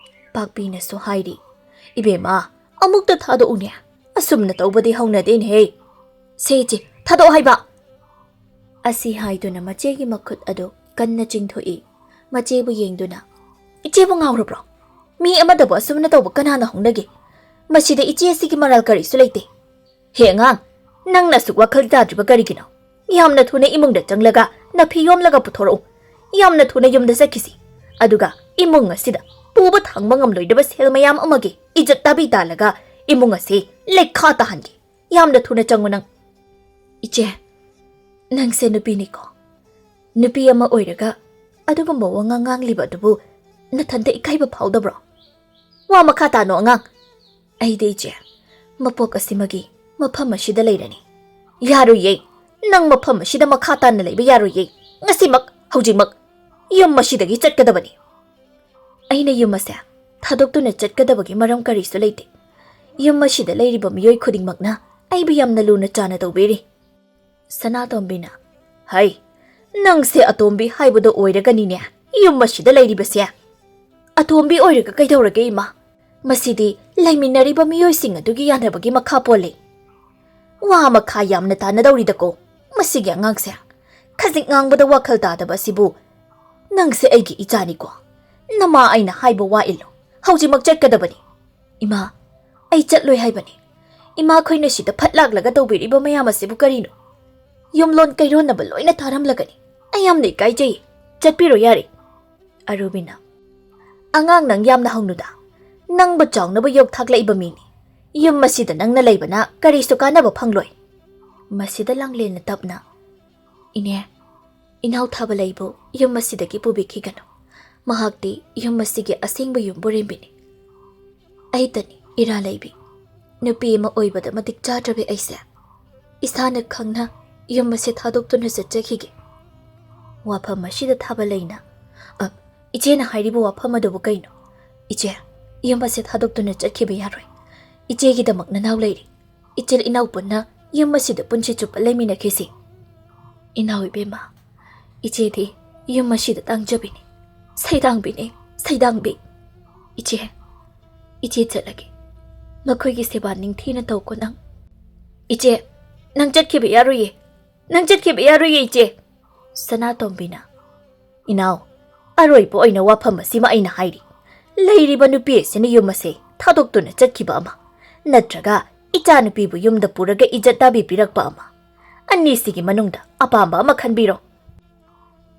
ꯄꯥꯛꯄꯤꯅꯁꯨ ꯍꯥꯏꯔꯤ, "ꯏꯕꯦꯝꯃ, ꯑꯃꯨꯛꯇ ꯊꯥꯗꯣꯛꯎꯅꯦ꯫ ꯑꯁꯨꯝꯅ ꯇꯧꯕꯗꯤ ꯍꯧꯅꯗꯦꯅꯦꯍꯦ꯫ ꯁꯦ ꯏꯆꯦ, ꯊꯥꯗꯣꯛꯑꯣ ꯍꯥꯏꯕ!" ꯑꯁꯤ ꯍꯥꯏꯗꯨꯅ ꯃꯆꯦꯒꯤ ꯃꯈꯨꯠ ꯑꯗꯨ ꯀꯟꯅ ꯆꯤꯡꯊꯣꯛꯏ꯫ ꯃꯆꯦꯕꯨ ꯌꯦꯡꯗꯨꯅ, "ꯏꯆꯦꯕꯨ ꯉꯥꯎꯔꯕ꯭ꯔꯣ? ꯃꯤ ꯑꯃꯗꯕꯨ ꯑꯁꯨꯝꯅ ꯇꯧꯕ ꯀꯅꯥꯅ ꯍꯧꯅꯒꯦ? ꯃꯁꯤꯗ ꯏꯆꯦ ꯑꯁꯤꯒꯤ ꯃꯔꯥꯜ ꯀꯔꯤꯁꯨ ꯂꯩꯇꯦ꯫ ꯍꯦ ꯑꯉꯥꯡ, ꯅꯪꯅ ꯑꯁꯨꯛ ꯋꯥꯈꯜ ꯇꯥꯗ꯭ꯔꯤꯕ ꯀꯔꯤꯒꯤꯅꯣ? ꯌꯥꯝꯅ ꯊꯨꯅ ꯏꯃꯨꯡꯗ ꯆꯪꯂꯒ ꯅꯐꯤ ꯌꯣꯝꯂꯒ ꯄꯨꯊꯣꯔꯛꯎ꯫ ꯌꯥꯝꯅ ꯊꯨꯅ ꯌꯨꯝꯗ ꯆꯠꯈꯤꯁꯤ꯫ ꯑꯗꯨꯒ ꯏꯃꯨꯡ ꯑꯁꯤꯗ ꯄꯨꯕ ꯊꯥꯡꯕ ꯉꯝꯂꯣꯏꯗꯕ ꯁꯦꯜ ꯃꯌꯥꯝ ꯑꯃꯒꯤ ꯏꯖꯠ ꯇꯥꯕꯤ ꯇꯥꯜꯂꯒ ꯏꯃꯨꯡ ꯑꯁꯤ ꯂꯩꯈꯥ ꯇꯥꯍꯟꯒꯦ꯫ ꯌꯥꯝꯅ ꯊꯨꯅ ꯆꯪꯉꯨ ꯅꯪ꯫" "ꯏꯆꯦ, ꯅꯪꯁꯦ ꯅꯨꯄꯤꯅꯤꯀꯣ꯫ ꯅꯨꯄꯤ ꯑꯃ ꯑꯣꯏꯔꯒ ꯑꯗꯨꯒꯨꯝꯕ ꯋꯥꯉꯥꯡ ꯉꯥꯡꯂꯤꯕ ꯑꯗꯨꯕꯨ ꯅꯊꯟꯇ ꯏꯀꯥꯏꯕ ꯐꯥꯎꯗꯕ꯭ꯔꯣ?" "ꯋꯥ ꯃꯈꯥ ꯇꯥꯅꯣ ꯑꯉꯥꯡ꯫ ꯑꯩꯗꯤ ꯏꯆꯦ, ꯃꯄꯣꯛ ꯑꯁꯤꯃꯒꯤ ꯃꯐꯝ ꯑꯁꯤꯗ ꯂꯩꯔꯅꯤ꯫ "ꯌꯥꯔꯣꯏꯌꯦ꯫ ꯅꯪ ꯃꯐꯝ ꯑꯁꯤꯗ ꯃꯈꯥ ꯇꯥꯅ ꯂꯩꯕ ꯌꯥꯔꯣꯏꯌꯦ꯫ ꯉꯁꯤꯃꯛ, ꯍꯧꯖꯤꯛꯃꯛ ꯌꯨꯝ ꯑꯁꯤꯗꯒꯤ ꯆꯠꯀꯗꯕꯅꯤ꯫" "ꯑꯩꯅ ꯌꯨꯝ ꯑꯁꯦ ꯊꯥꯗꯣꯛꯇꯨꯅ ꯆꯠꯀꯗꯕꯒꯤ ꯃꯔꯝ ꯀꯔꯤꯁꯨ ꯂꯩꯇꯦ꯫ ꯌꯨꯝ ꯑꯁꯤꯗ ꯂꯩꯔꯤꯕ ꯃꯤꯑꯣꯏ ꯈꯨꯗꯤꯡꯃꯛꯅ ꯑꯩꯕꯨ ꯌꯥꯝꯅ ꯂꯨꯅ ꯆꯥꯅ ꯇꯧꯕꯤꯔꯤ꯫" ꯁꯅꯥꯇꯣꯝꯕꯤꯅ, "ꯍꯩ, ꯅꯪꯁꯦ ꯑꯇꯣꯝꯕꯤ ꯍꯥꯏꯕꯗꯣ ꯑꯣꯏꯔꯒꯅꯤꯅꯦ ꯌꯨꯝ ꯑꯁꯤꯗ ꯂꯩꯔꯤꯕꯁꯦ꯫" "ꯑꯇꯣꯝꯕꯤ ꯑꯣꯏꯔꯒ ꯀꯩꯗꯧꯔꯒꯦ, ꯏꯃꯥ? ꯃꯁꯤꯗꯤ ꯂꯩꯃꯤꯟꯅꯔꯤꯕ ꯃꯤꯑꯣꯏꯁꯤꯡ ꯑꯗꯨꯒꯤ ꯌꯥꯅꯕꯒꯤ ꯃꯈꯥ ꯄꯣꯜꯂꯤ꯫ ꯋꯥ ꯃꯈꯥ ꯌꯥꯝꯅ ꯇꯥꯅꯗꯧꯔꯤꯗꯀꯣ ꯃꯁꯤꯒꯤ ꯑꯉꯥꯡꯁꯦ꯫ ꯈꯖꯤꯛ ꯉꯥꯡꯕꯗ ꯋꯥꯈꯜ ꯇꯥꯗꯕ ꯑꯁꯤꯕꯨ꯫ ꯅꯪꯁꯦ ꯑꯩꯒꯤ ꯏꯆꯥꯅꯤꯀꯣ꯫ ꯅꯃꯥ ꯑꯩꯅ ꯍꯥꯏꯕ ꯋꯥ ꯏꯜꯂꯨ꯫ ꯍꯧꯖꯤꯛꯃꯛ ꯆꯠꯀꯗꯕꯅꯤ꯫" "ꯏꯃꯥ, ꯑꯩ ꯆꯠꯂꯣꯏ ꯍꯥꯏꯕꯅꯤ꯫ ꯏꯃꯥꯈꯣꯏꯅ ꯁꯤꯗ ꯐꯠ ꯂꯥꯛꯂꯒ ꯇꯧꯕꯤꯔꯤꯕ ꯃꯌꯥꯝ ꯑꯁꯤꯕꯨ ꯀꯔꯤꯅꯣ? ꯌꯨꯝꯂꯣꯟ ꯀꯩꯔꯣꯟꯅꯕ ꯂꯣꯏꯅ ꯇꯥꯔꯝꯂꯒꯅꯤ꯫ ꯑꯩ ꯌꯥꯝꯅ ꯏꯀꯥꯏꯖꯩ꯫ ꯆꯠꯄꯤꯔꯣ ꯌꯥꯔꯦ꯫" ꯑꯔꯨꯕꯤꯅ, "ꯑꯉꯥꯡ, ꯅꯪ ꯌꯥꯝꯅ ꯍꯧꯅꯨꯗ꯫ ꯅꯪꯕꯨ ꯆꯥꯎꯅꯕ ꯌꯣꯛꯊꯥꯛꯂꯛꯏꯕ ꯃꯤꯅꯤ꯫ ꯌꯨꯝ ꯑꯁꯤꯗ ꯅꯪꯅ ꯂꯩꯕꯅ ꯀꯔꯤꯁꯨ ꯀꯥꯟꯅꯕ ꯐꯪꯂꯣꯏ꯫" ꯃꯁꯤꯗ ꯂꯥꯡꯂꯦꯟꯅ ꯇꯞꯅ, "ꯏꯅꯦ, ꯏꯅꯥꯎ ꯊꯥꯕꯂꯩꯕꯨ ꯌꯨꯝ ꯑꯁꯤꯗꯒꯤ ꯄꯨꯕꯤꯈꯤꯒꯅꯨ꯫ ꯃꯍꯥꯛꯇꯤ ꯌꯨꯝ ꯑꯁꯤꯒꯤ ꯑꯁꯦꯡꯕ ꯌꯨꯝꯕꯨꯔꯦꯝꯕꯤꯅꯤ꯫ ꯑꯩꯇꯅꯤ ꯏꯔꯥ ꯂꯩꯕꯤ꯫ ꯅꯨꯄꯤ ꯑꯃ ꯑꯣꯏꯕꯗ ꯃꯇꯤꯛ ꯆꯥꯗ꯭ꯔꯕꯤ ꯑꯩꯁꯦ꯫ ꯏꯁꯥꯅ ꯈꯪꯅ ꯌꯨꯝ ꯑꯁꯤ ꯊꯥꯗꯣꯛꯇꯨꯅ ꯆꯠꯆꯈꯤꯒꯦ꯫" ꯋꯥꯐꯝ ꯑꯁꯤꯗ ꯊꯥꯕꯂꯩꯅ, "ꯑ, ꯏꯆꯦꯅ ꯍꯥꯏꯔꯤꯕ ꯋꯥꯐꯝ ꯑꯗꯨꯕꯨ ꯀꯩꯅꯣ? ꯏꯆꯦ, ꯌꯨꯝ ꯑꯁꯤ ꯊꯥꯗꯣꯛꯇꯨꯅ ꯆꯠꯈꯤꯕ ꯌꯥꯔꯣꯏ꯫ ꯏꯆꯦꯒꯤꯗꯃꯛ ꯅꯅꯥꯎ ꯂꯩꯔꯤ꯫ ꯏꯆꯤꯜ ꯏꯅꯥꯎ ꯄꯨꯟꯅ ꯌꯨꯝ ꯑꯁꯤꯗ ꯄꯨꯟꯁꯤ ꯆꯨꯞꯄ ꯂꯩꯃꯤꯟꯅꯈꯤꯁꯤ꯫" "ꯏꯅꯥꯎ ꯏꯕꯦꯝꯃ, ꯏꯆꯦꯗꯤ ꯌꯨꯝ ꯑꯁꯤꯗ ꯇꯥꯡꯖꯕꯤꯅꯤ, ꯁꯩꯗꯥꯡꯕꯤꯅꯤ, ꯁꯩꯗꯥꯡꯕꯤ꯫ ꯏꯆꯦ, ꯏꯆꯦ ꯆꯠꯂꯒꯦ꯫ ꯃꯈꯣꯏꯒꯤ ꯁꯦꯕꯥ ꯅꯤꯡꯊꯤꯅ ꯇꯧꯀꯣ ꯅꯪ꯫" "ꯏꯆꯦ, ꯅꯪ ꯆꯠꯈꯤꯕ ꯌꯥꯔꯣꯏꯌꯦ, ꯅꯪ ꯆꯠꯈꯤꯕ ꯌꯥꯔꯣꯏꯌꯦ, ꯏꯆꯦ꯫" ꯁꯅꯥꯇꯣꯝꯕꯤꯅ, "ꯏꯅꯥꯎ, ꯑꯔꯣꯏꯕ ꯑꯣꯏꯅ ꯋꯥꯐꯝ ꯑꯁꯤꯃ ꯑꯩꯅ ꯍꯥꯏꯔꯤ꯫ ꯂꯩꯔꯤꯕ ꯅꯨꯄꯤ ꯑꯁꯤꯅ ꯌꯨꯝ ꯑꯁꯦ ꯊꯥꯗꯣꯛꯇꯨꯅ ꯆꯠꯈꯤꯕ ꯑꯃ, ꯅꯠꯇ꯭ꯔꯒ ꯏꯆꯥꯅꯨꯄꯤꯕꯨ ꯌꯨꯝꯗ ꯄꯨꯔꯒ ꯏꯖꯠ ꯇꯥꯕꯤ ꯄꯤꯔꯛꯄ ꯑꯃ, ꯑꯅꯤꯁꯤꯒꯤ ꯃꯅꯨꯡꯗ ꯑꯄꯥꯝꯕ ꯑꯃ ꯈꯟꯕꯤꯔꯣ꯫"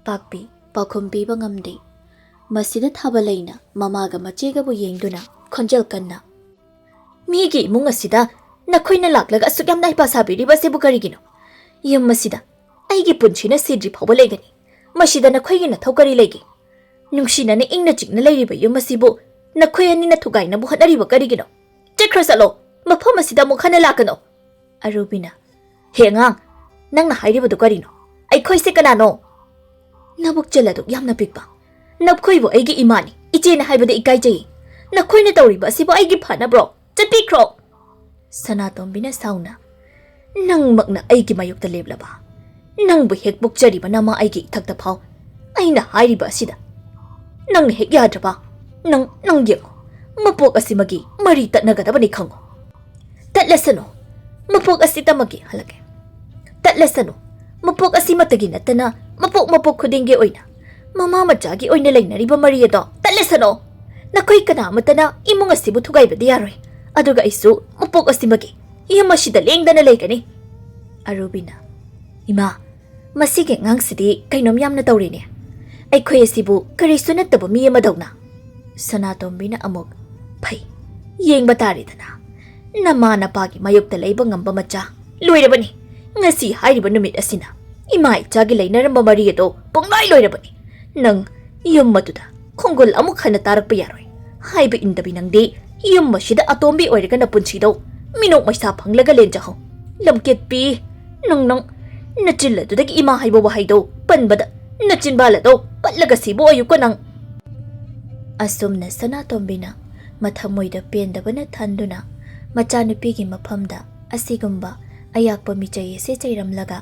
ꯄꯥꯛꯄꯤ ꯄꯥꯎꯈꯨꯝ ꯄꯤꯕ ꯉꯝꯗꯦ꯫ ꯃꯁꯤꯗ ꯊꯥꯕꯂꯩꯅ ꯃꯃꯥꯒ ꯃꯆꯦꯒꯕꯨ ꯌꯦꯡꯗꯨꯅ ꯈꯣꯟꯖꯦꯜ ꯀꯟꯅ, "ꯃꯤꯒꯤ ꯏꯃꯨꯡ ꯑꯁꯤꯗ ꯅꯈꯣꯏꯅ ꯂꯥꯛꯂꯒ ꯑꯁꯨꯛ ꯌꯥꯝꯅ ꯍꯩꯄꯥ ꯁꯥꯕꯤꯔꯤꯕ ꯑꯁꯤꯕꯨ ꯀꯔꯤꯒꯤꯅꯣ? ꯌꯨꯝ ꯑꯁꯤꯗ ꯑꯩꯒꯤ ꯄꯨꯟꯁꯤꯅ ꯁꯤꯗ꯭ꯔꯤ ꯐꯥꯎꯕ ꯂꯩꯒꯅꯤ꯫ ꯃꯁꯤꯗ ꯅꯈꯣꯏꯒꯤ ꯅꯊꯧ ꯀꯔꯤ ꯂꯩꯒꯦ? ꯅꯨꯡꯁꯤꯅꯅ ꯏꯪꯅ ꯆꯤꯛꯅ ꯂꯩꯔꯤꯕ ꯌꯨꯝ ꯑꯁꯤꯕꯨ ꯅꯈꯣꯏ ꯑꯅꯤꯅ ꯊꯨꯒꯥꯏꯅꯕ ꯍꯣꯠꯅꯔꯤꯕ ꯀꯔꯤꯒꯤꯅꯣ? ꯆꯠꯈ꯭ꯔꯣ ꯆꯠꯂꯣ, ꯃꯐꯝ ꯑꯁꯤꯗ ꯑꯃꯨꯛ ꯍꯟꯅ ꯂꯥꯛꯀꯅꯨ꯫" ꯑꯔꯨꯕꯤꯅ, "ꯍꯦ ꯑꯉꯥꯡ, ꯅꯪꯅ ꯍꯥꯏꯔꯤꯕꯗꯨ ꯀꯔꯤꯅꯣ? ꯑꯩꯈꯣꯏꯁꯦ ꯀꯅꯥꯅꯣ?" "ꯅꯕꯨꯛꯆꯦꯜ ꯑꯗꯨꯛ ꯌꯥꯝꯅ ꯄꯤꯛꯄ꯫ ꯅꯈꯣꯏꯕꯨ ꯑꯩꯒꯤ ꯏꯃꯥꯅꯤ, ꯏꯆꯦꯅꯤ ꯍꯥꯏꯕꯗ ꯏꯀꯥꯏꯖꯩ꯫ ꯅꯈꯣꯏꯅ ꯇꯧꯔꯤꯕ ꯑꯁꯤꯕꯨ ꯑꯩꯒꯤ ꯐꯅꯕ꯭ꯔꯣ? ꯆꯠꯄꯤꯈ꯭ꯔꯣ!" ꯁꯅꯥꯇꯣꯝꯕꯤꯅ ꯁꯥꯎꯅ, "ꯅꯪꯃꯛꯅ ꯑꯩꯒꯤ ꯃꯥꯌꯣꯛꯇ ꯂꯦꯞꯂꯕ? ꯅꯪꯕꯨ ꯍꯦꯛ ꯄꯣꯛꯆꯔꯤꯕ ꯅꯃꯥ ꯑꯩꯒꯤ ꯏꯊꯛꯇ ꯐꯥꯎ ꯑꯩꯅ ꯍꯥꯏꯔꯤꯕ ꯑꯁꯤꯗ ꯅꯪꯅ ꯍꯦꯛ ꯌꯥꯗ꯭ꯔꯕ? ꯅꯪ, ꯅꯪ ꯌꯦꯡꯉꯣ, ꯃꯄꯣꯛ ꯑꯁꯤꯃꯒꯤ ꯃꯔꯤ ꯇꯠꯅꯒꯗꯕꯅꯤ ꯈꯪꯉꯣ꯫ ꯇꯠꯂꯁꯅꯨ, ꯃꯄꯣꯛ ꯑꯁꯤ ꯇꯃꯛꯀꯤ ꯍꯜꯂꯛꯀꯦ꯫ ꯇꯠꯂꯁꯅꯨ, ꯃꯄꯣꯛ ꯑꯁꯤꯃꯛꯇꯒꯤ ꯅꯠꯇꯅ ꯃꯄꯣꯛ ꯃꯄꯣꯛ ꯈꯨꯗꯤꯡꯒꯤ ꯑꯣꯏꯅ ꯃꯃꯥ ꯃꯆꯥꯒꯤ ꯑꯣꯏꯅ ꯂꯩꯅꯔꯤꯕ ꯃꯔꯤ ꯑꯗꯣ ꯇꯠꯂꯁꯅꯨ꯫ ꯅꯈꯣꯏ ꯀꯅꯥ ꯑꯃꯠꯇꯅ ꯏꯃꯨꯡ ꯑꯁꯤꯕꯨ ꯊꯨꯒꯥꯏꯕꯗꯤ ꯌꯥꯔꯣꯏ꯫ ꯑꯗꯨꯒ ꯑꯩꯁꯨ ꯃꯄꯣꯛ ꯑꯁꯤꯃꯛꯀꯤ ꯌꯨꯝ ꯑꯁꯤꯗ ꯂꯦꯡꯗꯅ ꯂꯩꯒꯅꯤ꯫" ꯑꯔꯨꯕꯤꯅ, "ꯏꯃꯥ, ꯃꯁꯤꯒꯤ ꯑꯉꯥꯡꯁꯤꯗꯤ ꯀꯩꯅꯣꯝ ꯌꯥꯝꯅ ꯇꯧꯔꯦꯅꯦ꯫ ꯑꯩꯈꯣꯏ ꯑꯁꯤꯕꯨ ꯀꯔꯤꯁꯨ ꯅꯠꯇꯕ ꯃꯤ ꯑꯃꯗꯧꯅ꯫" ꯁꯅꯥꯇꯣꯝꯕꯤꯅ ꯑꯃꯨꯛ, "ꯐꯩ, ꯌꯦꯡꯕ ꯇꯥꯔꯦꯗꯅ꯫ ꯅꯃꯥ ꯅꯄꯥꯒꯤ ꯃꯥꯌꯣꯛꯇ ꯂꯩꯕ ꯉꯝꯕ ꯃꯆꯥ ꯂꯣꯏꯔꯕꯅꯤ꯫ ꯉꯁꯤ ꯍꯥꯏꯔꯤꯕ ꯅꯨꯃꯤꯠ ꯑꯁꯤꯅ ꯏꯃꯥ ꯏꯆꯥꯒꯤ ꯂꯩꯅꯔꯝꯕ ꯃꯔꯤ ꯑꯗꯣ ꯄꯨꯡꯂꯣꯏ ꯂꯣꯏꯔꯕꯅꯤ꯫ ꯅꯪ ꯌꯨꯝ ꯑꯗꯨꯗ ꯈꯣꯡꯒꯨꯜ ꯑꯃꯨꯛ ꯍꯟꯅ ꯇꯥꯔꯛꯄ ꯌꯥꯔꯣꯏ꯫ ꯍꯥꯏꯕ ꯏꯟꯗꯕꯤ ꯅꯪꯗꯤ ꯌꯨꯝ ꯑꯁꯤꯗ ꯑꯇꯣꯝꯕꯤ ꯑꯣꯏꯔꯒ ꯅꯄꯨꯟꯁꯤꯗꯣ ꯃꯤꯅꯣꯛ ꯃꯩꯁꯥ ꯐꯪꯂꯒ ꯂꯦꯟꯖꯍꯧ꯫ ꯂꯝꯀꯦꯠꯄꯤ, ꯅꯪ, ꯅꯪ ꯅꯆꯤꯜ ꯑꯗꯨꯗꯒꯤ ꯏꯃꯥ ꯍꯥꯏꯕ ꯋꯥꯍꯩꯗꯣ ꯄꯟꯕꯗ ꯅꯆꯤꯟꯕꯥꯜ ꯑꯗꯣ ꯄꯠꯂꯒ ꯁꯤꯕ ꯑꯣꯏꯌꯨꯀꯣ ꯅꯪ꯫" ꯑꯁꯨꯝꯅ ꯁꯅꯥꯇꯣꯝꯕꯤꯅ ꯃꯊꯃꯣꯏꯗ ꯄꯦꯟꯗꯕꯅ ꯊꯟꯗꯨꯅ ꯃꯆꯥꯅꯨꯄꯤꯒꯤ ꯃꯐꯝꯗ ꯑꯁꯤꯒꯨꯝꯕ ꯑꯌꯥꯛꯄ ꯃꯤꯆꯩ ꯑꯁꯤ ꯆꯩꯔꯝꯂꯒ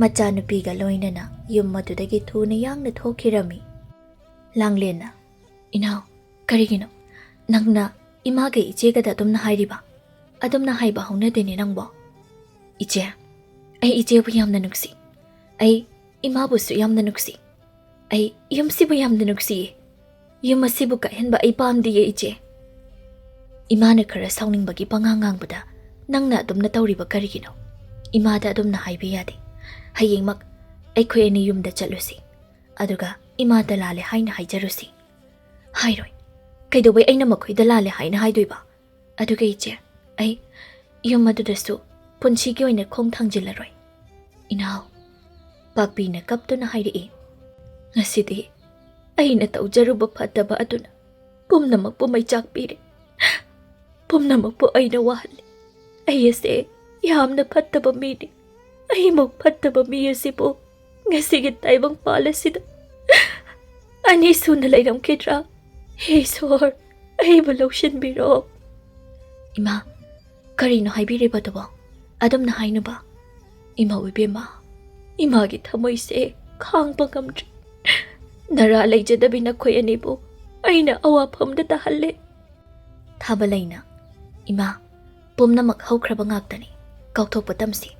ꯃꯆꯥꯅꯨꯄꯤꯒ ꯂꯣꯏꯅꯅ ꯌꯨꯝ ꯑꯗꯨꯗꯒꯤ ꯊꯨꯅ ꯌꯥꯡꯅ ꯊꯣꯛꯈꯤꯔꯝꯃꯤ꯫ ꯂꯥꯡꯂꯦꯟꯅ, "ꯏꯅꯥꯎ, ꯀꯔꯤꯒꯤꯅꯣ ꯅꯪꯅ ꯏꯃꯥꯒ ꯏꯆꯦꯒꯗ ꯑꯗꯨꯝꯅ ꯍꯥꯏꯔꯤꯕ? ꯑꯗꯨꯝꯅ ꯍꯥꯏꯕ ꯍꯧꯅꯗꯦꯅꯦ ꯅꯪꯕꯣ꯫" "ꯏꯆꯦ, ꯑꯩ ꯏꯆꯦꯕꯨ ꯌꯥꯝꯅ ꯅꯨꯡꯁꯤ꯫ ꯑꯩ ꯏꯃꯥꯕꯨꯁꯨ ꯌꯥꯝꯅ ꯅꯨꯡꯁꯤ꯫ ꯑꯩ ꯌꯨꯝꯁꯤꯕꯨ ꯌꯥꯝꯅ ꯅꯨꯡꯁꯤꯌꯦ꯫ ꯌꯨꯝ ꯑꯁꯤꯕꯨ ꯀꯥꯏꯍꯟꯕ ꯑꯩ ꯄꯥꯝꯗꯤꯌꯦ, ꯏꯆꯦ꯫" "ꯏꯃꯥꯅ ꯈꯔ ꯁꯥꯎꯅꯤꯡꯕꯒꯤ ꯄꯉꯥꯡ ꯉꯥꯡꯕꯗ ꯅꯪꯅ ꯑꯗꯨꯝꯅ ꯇꯧꯔꯤꯕ ꯀꯔꯤꯒꯤꯅꯣ? ꯏꯃꯥꯗ ꯑꯗꯨꯝꯅ ꯍꯥꯏꯕ ꯌꯥꯗꯦ꯫ ꯍꯌꯦꯡꯃꯛ ꯑꯩꯈꯣꯏ ꯑꯅꯤ ꯌꯨꯝꯗ ꯆꯠꯂꯨꯁꯤ꯫ ꯑꯗꯨꯒ ꯏꯃꯥꯗ ꯂꯥꯜꯂꯦ ꯍꯥꯏꯅ ꯍꯥꯏꯖꯔꯨꯁꯤ꯫" "ꯍꯥꯏꯔꯣꯏ꯫ ꯀꯩꯗꯧꯕꯩ ꯑꯩꯅ ꯃꯈꯣꯏꯗ ꯂꯥꯜꯂꯦ ꯍꯥꯏꯅ ꯍꯥꯏꯗꯣꯏꯕ? ꯑꯗꯨꯒ ꯏꯆꯦ, ꯑꯩ ꯌꯨꯝ ꯑꯗꯨꯗꯁꯨ ꯄꯨꯟꯁꯤꯒꯤ ꯑꯣꯏꯅ ꯈꯣꯡ ꯊꯥꯡꯖꯤꯜꯂꯔꯣꯏ꯫" "ꯏꯅꯥꯎ꯫" ꯄꯥꯛꯄꯤꯅ ꯀꯞꯇꯨꯅ ꯍꯥꯏꯔꯛꯏ, "ꯉꯁꯤꯗꯤ ꯑꯩꯅ ꯇꯧꯖꯔꯨꯕ ꯐꯠꯇꯕ ꯑꯗꯨꯅ ꯄꯨꯝꯅꯃꯛꯄꯨ ꯃꯩꯆꯥꯛ ꯄꯤꯔꯦ꯫ ꯄꯨꯝꯅꯃꯛꯄꯨ ꯑꯩꯅ ꯋꯥꯍꯜꯂꯤ꯫ ꯑꯩ ꯑꯁꯦ ꯌꯥꯝꯅ ꯐꯠꯇꯕ ꯃꯤꯅꯤ꯫ ꯑꯩꯃꯨꯛ ꯐꯠꯇꯕ ꯃꯤ ꯑꯁꯤꯕꯨ ꯉꯁꯤꯒꯤ ꯇꯥꯏꯕꯪꯄꯥꯜ ꯑꯁꯤꯗ ꯑꯅꯤ ꯁꯨꯅ ꯂꯩꯔꯝꯈꯤꯗ꯭ꯔꯥ? ꯍꯦ ꯏꯁꯣꯔ, ꯑꯩꯕꯨ ꯂꯧꯁꯤꯟꯕꯤꯔꯣ꯫ ꯏꯃꯥ, ꯀꯔꯤꯅꯣ ꯍꯥꯏꯕꯤꯔꯤꯕꯗꯨꯕꯣ? ꯑꯗꯨꯝꯅ ꯍꯥꯏꯅꯨꯕ꯫ ꯏꯃꯥ ꯏꯕꯦꯝꯃ, ꯏꯃꯥꯒꯤ ꯊꯃꯣꯏꯁꯦ ꯈꯥꯡꯕ ꯉꯝꯗ꯭ꯔꯦ꯫ ꯅꯔꯥ ꯂꯩꯖꯗꯕꯤ ꯅꯈꯣꯏ ꯑꯅꯤꯕꯨ ꯑꯩꯅ ꯑꯋꯥꯐꯝꯗ ꯇꯥꯍꯜꯂꯦ꯫ ꯊꯥꯕꯂꯩꯅ, ꯏꯃꯥ, ꯄꯨꯝꯅꯃꯛ ꯍꯧꯈ꯭ꯔꯕ ꯉꯥꯛꯇꯅꯤ, ꯀꯥꯎꯊꯣꯛꯄ ꯇꯝꯁꯤ꯫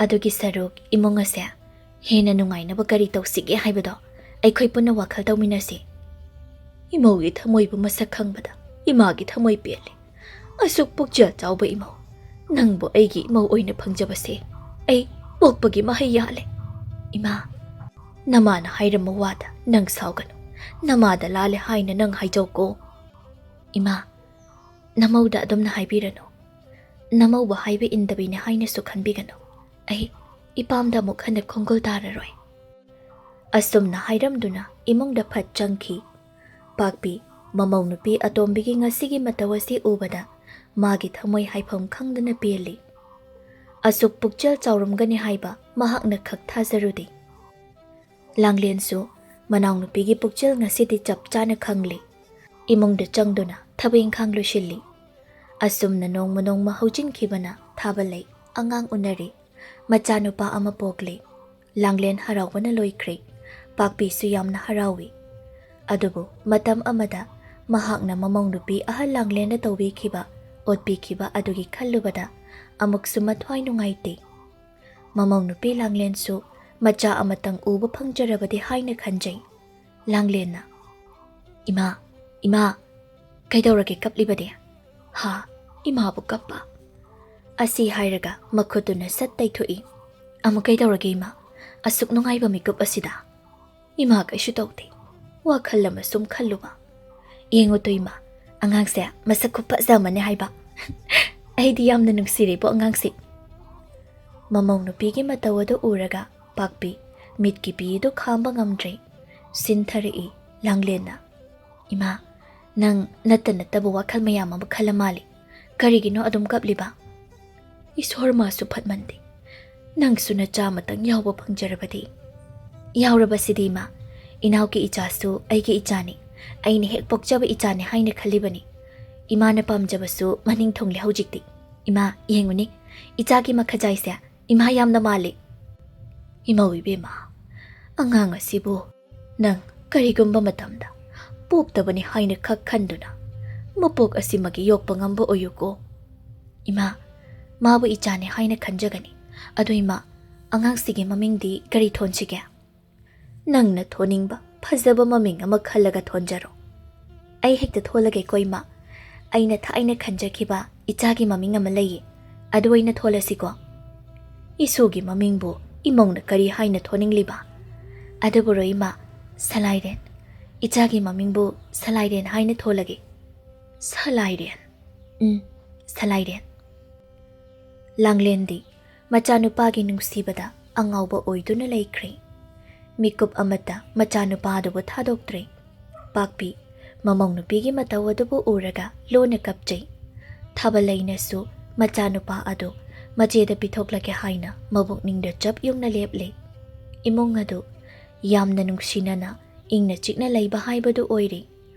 ꯑꯗꯨꯒꯤ ꯁꯔꯨꯛ ꯏꯃꯨꯡ ꯑꯁꯦ ꯍꯦꯟꯅ ꯅꯨꯡꯉꯥꯏꯅꯕ ꯀꯔꯤ ꯇꯧꯁꯤꯒꯦ ꯍꯥꯏꯕꯗꯣ ꯑꯩꯈꯣꯏ ꯄꯨꯟꯅ ꯋꯥꯈꯜ ꯇꯧꯃꯤꯟꯅꯁꯤ꯫ ꯏꯃꯧꯒꯤ ꯊꯃꯣꯏꯕꯨ ꯃꯁꯛ ꯈꯪꯕꯗ ꯏꯃꯥꯒꯤ ꯊꯃꯣꯏ ꯄꯦꯜꯂꯦ꯫ ꯑꯁꯨꯛ ꯄꯨꯛꯆꯦꯜ ꯆꯥꯎꯕ ꯏꯃꯧ, ꯅꯪꯕꯨ ꯑꯩꯒꯤ ꯏꯃꯧ ꯑꯣꯏꯅ ꯐꯪꯖꯕꯁꯦ ꯑꯩ ꯄꯣꯛꯄꯒꯤ ꯃꯍꯩ ꯌꯥꯜꯂꯦ꯫ ꯏꯃꯥ, ꯅꯃꯥꯅ ꯍꯥꯏꯔꯝꯕ ꯋꯥꯗ ꯅꯪ ꯁꯥꯎꯒꯅꯨ꯫ ꯅꯃꯥꯗ ꯂꯥꯜꯂꯦ ꯍꯥꯏꯅ ꯅꯪ ꯍꯥꯏꯖꯧꯀꯣ꯫ ꯏꯃꯥ, ꯅꯃꯧꯗ ꯑꯗꯨꯝꯅ ꯍꯥꯏꯕꯤꯔꯅꯨ꯫ ꯅꯃꯧꯕꯨ ꯍꯥꯏꯕ ꯏꯟꯗꯕꯤꯅꯦ ꯍꯥꯏꯅꯁꯨ ꯈꯟꯕꯤꯒꯅꯨ꯫ ꯑꯩ ꯏꯄꯥꯝꯗ ꯑꯃꯨꯛ ꯍꯟꯅ ꯈꯣꯡꯒꯨꯜ ꯇꯥꯔꯔꯣꯏ꯫ ꯑꯁꯨꯝꯅ ꯍꯥꯏꯔꯝꯗꯨꯅ ꯏꯃꯨꯡꯗ ꯐꯠ ꯆꯪꯈꯤ꯫ ꯄꯥꯛꯄꯤ, ꯃꯃꯧ ꯅꯨꯄꯤ ꯑꯇꯣꯝꯕꯤꯒꯤ ꯉꯁꯤꯒꯤ ꯃꯇꯧ ꯑꯁꯤ ꯎꯕꯗ ꯃꯥꯒꯤ ꯊꯃꯣꯏ ꯍꯥꯏꯐꯝ ꯈꯪꯗꯅ ꯄꯦꯜꯂꯤ꯫ ꯑꯁꯨꯛ ꯄꯨꯛꯆꯦꯜ ꯆꯥꯎꯔꯝꯒꯅꯤ ꯍꯥꯏꯕ ꯃꯍꯥꯛꯅ ꯈꯛ ꯊꯥꯖꯔꯨꯗꯦ꯫ ꯂꯥꯡꯂꯦꯟꯁꯨ ꯃꯅꯥꯎꯅꯨꯄꯤꯒꯤ ꯄꯨꯛꯆꯦꯜ ꯉꯁꯤꯗꯤ ꯆꯞ ꯆꯥꯅ ꯈꯪꯂꯤ꯫ ꯏꯃꯨꯡꯗ ꯆꯪꯗꯨꯅ ꯊꯕꯛ ꯏꯪꯈꯥꯡ ꯂꯣꯏꯁꯤꯜꯂꯤ꯫ ꯑꯁꯨꯝꯅ ꯅꯣꯡꯃ ꯅꯣꯡꯃ ꯍꯧꯖꯤꯟꯈꯤꯕꯅ ꯊꯥꯕꯂꯩ ꯑꯉꯥꯡ ꯎꯅꯔꯤ꯫ ꯃꯆꯥꯅꯨꯄꯥ ꯑꯃ ꯄꯣꯛꯂꯤ꯫ ꯂꯥꯡꯂꯦꯟ ꯍꯔꯥꯎꯕꯅ ꯂꯣꯏꯈ꯭ꯔꯦ꯫ ꯄꯥꯛꯄꯤꯁꯨ ꯌꯥꯝꯅ ꯍꯔꯥꯎꯏ꯫ ꯑꯗꯨꯕꯨ ꯃꯇꯝ ꯑꯃꯗ ꯃꯍꯥꯛꯅ ꯃꯃꯧ ꯅꯨꯄꯤ ꯑꯍꯜ ꯂꯥꯡꯂꯦꯟꯗ ꯇꯧꯕꯤꯈꯤꯕ, ꯑꯣꯠꯄꯤꯈꯤꯕ ꯑꯗꯨꯒꯤ ꯈꯜꯂꯨꯕꯗ ꯑꯃꯨꯛꯁꯨ ꯃꯊ꯭ꯋꯥꯏ ꯅꯨꯡꯉꯥꯏꯇꯦ꯫ ꯃꯃꯧ ꯅꯨꯄꯤ ꯂꯥꯡꯂꯦꯟꯁꯨ ꯃꯆꯥ ꯑꯃꯇꯪ ꯎꯕ ꯐꯪꯖꯔꯕꯗꯤ ꯍꯥꯏꯅ ꯈꯟꯖꯩ꯫ ꯂꯥꯡꯂꯦꯟꯅ, "ꯏꯃꯥ, ꯏꯃꯥ, ꯀꯩꯗꯧꯔꯒꯦ ꯀꯞꯂꯤꯕꯗꯤ? ꯍꯥ, ꯏꯃꯥꯕꯨ ꯀꯞꯄ?" ꯑꯁꯤ ꯍꯥꯏꯔꯒ ꯃꯈꯨꯠꯇꯨꯅ ꯁꯠ ꯇꯩꯊꯣꯛꯏ꯫ "ꯑꯃꯨꯛ ꯀꯩꯗꯧꯔꯒꯦ ꯏꯃꯥ? ꯑꯁꯨꯛ ꯅꯨꯡꯉꯥꯏꯕ ꯃꯤꯀꯨꯞ ꯑꯁꯤꯗ?" "ꯏꯃꯥ ꯀꯩꯁꯨ ꯇꯧꯗꯦ꯫ ꯋꯥꯈꯜ ꯑꯃ ꯁꯨꯝ ꯈꯜꯂꯨꯕ꯫ ꯌꯦꯡꯉꯨ ꯇꯨ ꯏꯃꯥ, ꯑꯉꯥꯡꯁꯦ ꯃꯁꯛ ꯈꯨꯐꯖ ꯑꯃꯅꯦ ꯍꯥꯏꯕ꯫ ꯑꯩꯗꯤ ꯌꯥꯝꯅ ꯅꯨꯡꯁꯤꯔꯦꯕꯣ ꯑꯉꯥꯡꯁꯦ꯫" ꯃꯃꯧ ꯅꯨꯄꯤꯒꯤ ꯃꯇꯧ ꯑꯗꯨ ꯎꯔꯒ ꯄꯥꯛꯄꯤ ꯃꯤꯠꯀꯤ ꯄꯤꯗꯨ ꯈꯥꯝꯕ ꯉꯝꯗ꯭ꯔꯦ꯫ ꯁꯤꯟꯊꯔꯛꯏ ꯂꯥꯡꯂꯦꯟꯅ꯫ "ꯏꯃꯥ, ꯅꯪ ꯅꯠꯇ ꯅꯠꯇꯕ ꯋꯥꯈꯜ ꯃꯌꯥꯝ ꯑꯃ ꯈꯜꯂ ꯃꯥꯜꯂꯤ꯫ ꯀꯔꯤꯒꯤꯅꯣ ꯑꯗꯨꯝ ꯀꯞꯂꯤꯕ?" "ꯏꯁꯣꯔ ꯃꯥꯁꯨ ꯐꯠꯃꯟꯗꯦ꯫ ꯅꯪꯁꯨ ꯅꯆꯥ ꯑꯃꯇꯪ ꯌꯥꯎꯕ ꯐꯪꯖꯔꯕꯗꯤ꯫ ꯌꯥꯎꯔꯕꯁꯤꯗꯤ ꯏꯃꯥ, ꯏꯅꯥꯎꯒꯤ ꯏꯆꯥꯁꯨ ꯑꯩꯒꯤ ꯏꯆꯥꯅꯤ, ꯑꯩꯅ ꯍꯦꯛ ꯄꯣꯛꯆꯕ ꯏꯆꯥꯅꯤ ꯍꯥꯏꯅ ꯈꯜꯂꯤꯕꯅꯤ꯫ ꯏꯃꯥꯅ ꯄꯥꯝꯖꯕꯁꯨ ꯃꯅꯤꯡ ꯊꯨꯡꯂꯦ ꯍꯧꯖꯤꯛꯇꯤ꯫ ꯏꯃꯥ, ꯌꯦꯡꯉꯨꯅꯦ, ꯏꯆꯥꯒꯤ ꯃꯈꯖꯥꯏꯁꯦ ꯏꯃꯥ ꯌꯥꯝꯅ ꯃꯥꯜꯂꯤ꯫ ꯏꯃꯧ ꯏꯕꯦꯝꯃ, ꯑꯉꯥꯡ ꯑꯁꯤꯕꯨ ꯅꯪ ꯀꯔꯤꯒꯨꯝꯕ ꯃꯇꯝꯗ ꯄꯣꯛꯇꯕꯅꯤ ꯍꯥꯏꯅ ꯈꯛ ꯈꯟꯗꯨꯅ ꯃꯄꯣꯛ ꯑꯁꯤꯃꯒꯤ ꯌꯣꯛꯄ ꯉꯝꯕ ꯑꯣꯏꯌꯨꯀꯣ꯫ ꯏꯃꯥ, ꯃꯥꯕꯨ ꯏꯆꯥꯅꯤ ꯍꯥꯏꯅ ꯈꯟꯖꯒꯅꯤ꯫ ꯑꯗꯨ ꯏꯃꯥ, ꯑꯉꯥꯡꯁꯤꯒꯤ ꯃꯃꯤꯡꯗꯤ ꯀꯔꯤ ꯊꯣꯟꯁꯤꯒꯦ? ꯅꯪꯅ ꯊꯣꯟꯅꯤꯡꯕ ꯐꯖꯕ ꯃꯃꯤꯡ ꯑꯃ ꯈꯜꯂꯒ ꯊꯣꯟꯖꯔꯣ꯫ ꯑꯩ ꯍꯦꯛꯇ ꯊꯣꯜꯂꯒꯦꯀꯣ ꯏꯃꯥ꯫ ꯑꯩꯅ ꯊꯥꯏꯅ ꯈꯟꯖꯈꯤꯕ ꯏꯆꯥꯒꯤ ꯃꯃꯤꯡ ꯑꯃ ꯂꯩꯌꯦ, ꯑꯗꯨ ꯑꯣꯏꯅ ꯊꯣꯜꯂꯁꯤꯀꯣ꯫ ꯏꯁꯨꯒꯤ ꯃꯃꯤꯡꯕꯨ ꯏꯃꯧꯅ ꯀꯔꯤ ꯍꯥꯏꯅ ꯊꯣꯟꯅꯤꯡꯂꯤꯕ? ꯑꯗꯨꯕꯨꯔꯣ ꯏꯃꯥ, ꯁꯂꯥꯏꯔꯦꯟ꯫ ꯏꯆꯥꯒꯤ ꯃꯃꯤꯡꯕꯨ ꯁꯂꯥꯏꯔꯦꯟ ꯍꯥꯏꯅ ꯊꯣꯜꯂꯒꯦ꯫ ꯁꯂꯥꯏꯔꯦꯟ꯫ ꯎꯝ, ꯁꯂꯥꯏꯔꯦꯟ꯫ ꯂꯥꯡꯂꯦꯟꯗꯤ ꯃꯆꯥꯅꯨꯄꯥꯒꯤ ꯅꯨꯡꯁꯤꯕꯗ ꯑꯉꯥꯎꯕ ꯑꯣꯏꯗꯨꯅ ꯂꯩꯈ꯭ꯔꯦ꯫ ꯃꯤꯀꯨꯞ ꯑꯃꯠꯇ ꯃꯆꯥꯅꯨꯄꯥ ꯑꯗꯨꯕꯨ ꯊꯥꯗꯣꯛꯇ꯭ꯔꯦ꯫ ꯄꯥꯛꯄꯤ ꯃꯃꯧ ꯅꯨꯄꯤꯒꯤ ꯃꯇꯧ ꯑꯗꯨꯕꯨ ꯎꯔꯒ ꯂꯣꯟꯅ ꯀꯞꯆꯩ꯫ ꯊꯥꯕꯂꯩꯅꯁꯨ ꯃꯆꯥꯅꯨꯄꯥ ꯑꯗꯨ ꯃꯆꯦꯗ ꯄꯤꯊꯣꯛꯂꯒꯦ ꯍꯥꯏꯅ ꯃꯕꯨꯛꯅꯤꯡꯗ ꯆꯞ ꯌꯨꯡꯅ ꯂꯦꯞꯂꯦ꯫ ꯏꯃꯨꯡ ꯑꯗꯨ ꯌꯥꯝꯅ ꯅꯨꯡꯁꯤꯅꯅ ꯏꯪꯅ ꯆꯤꯛꯅ ꯂꯩꯕ ꯍꯥꯏꯕꯗꯨ ꯑꯣꯏꯔꯦ꯫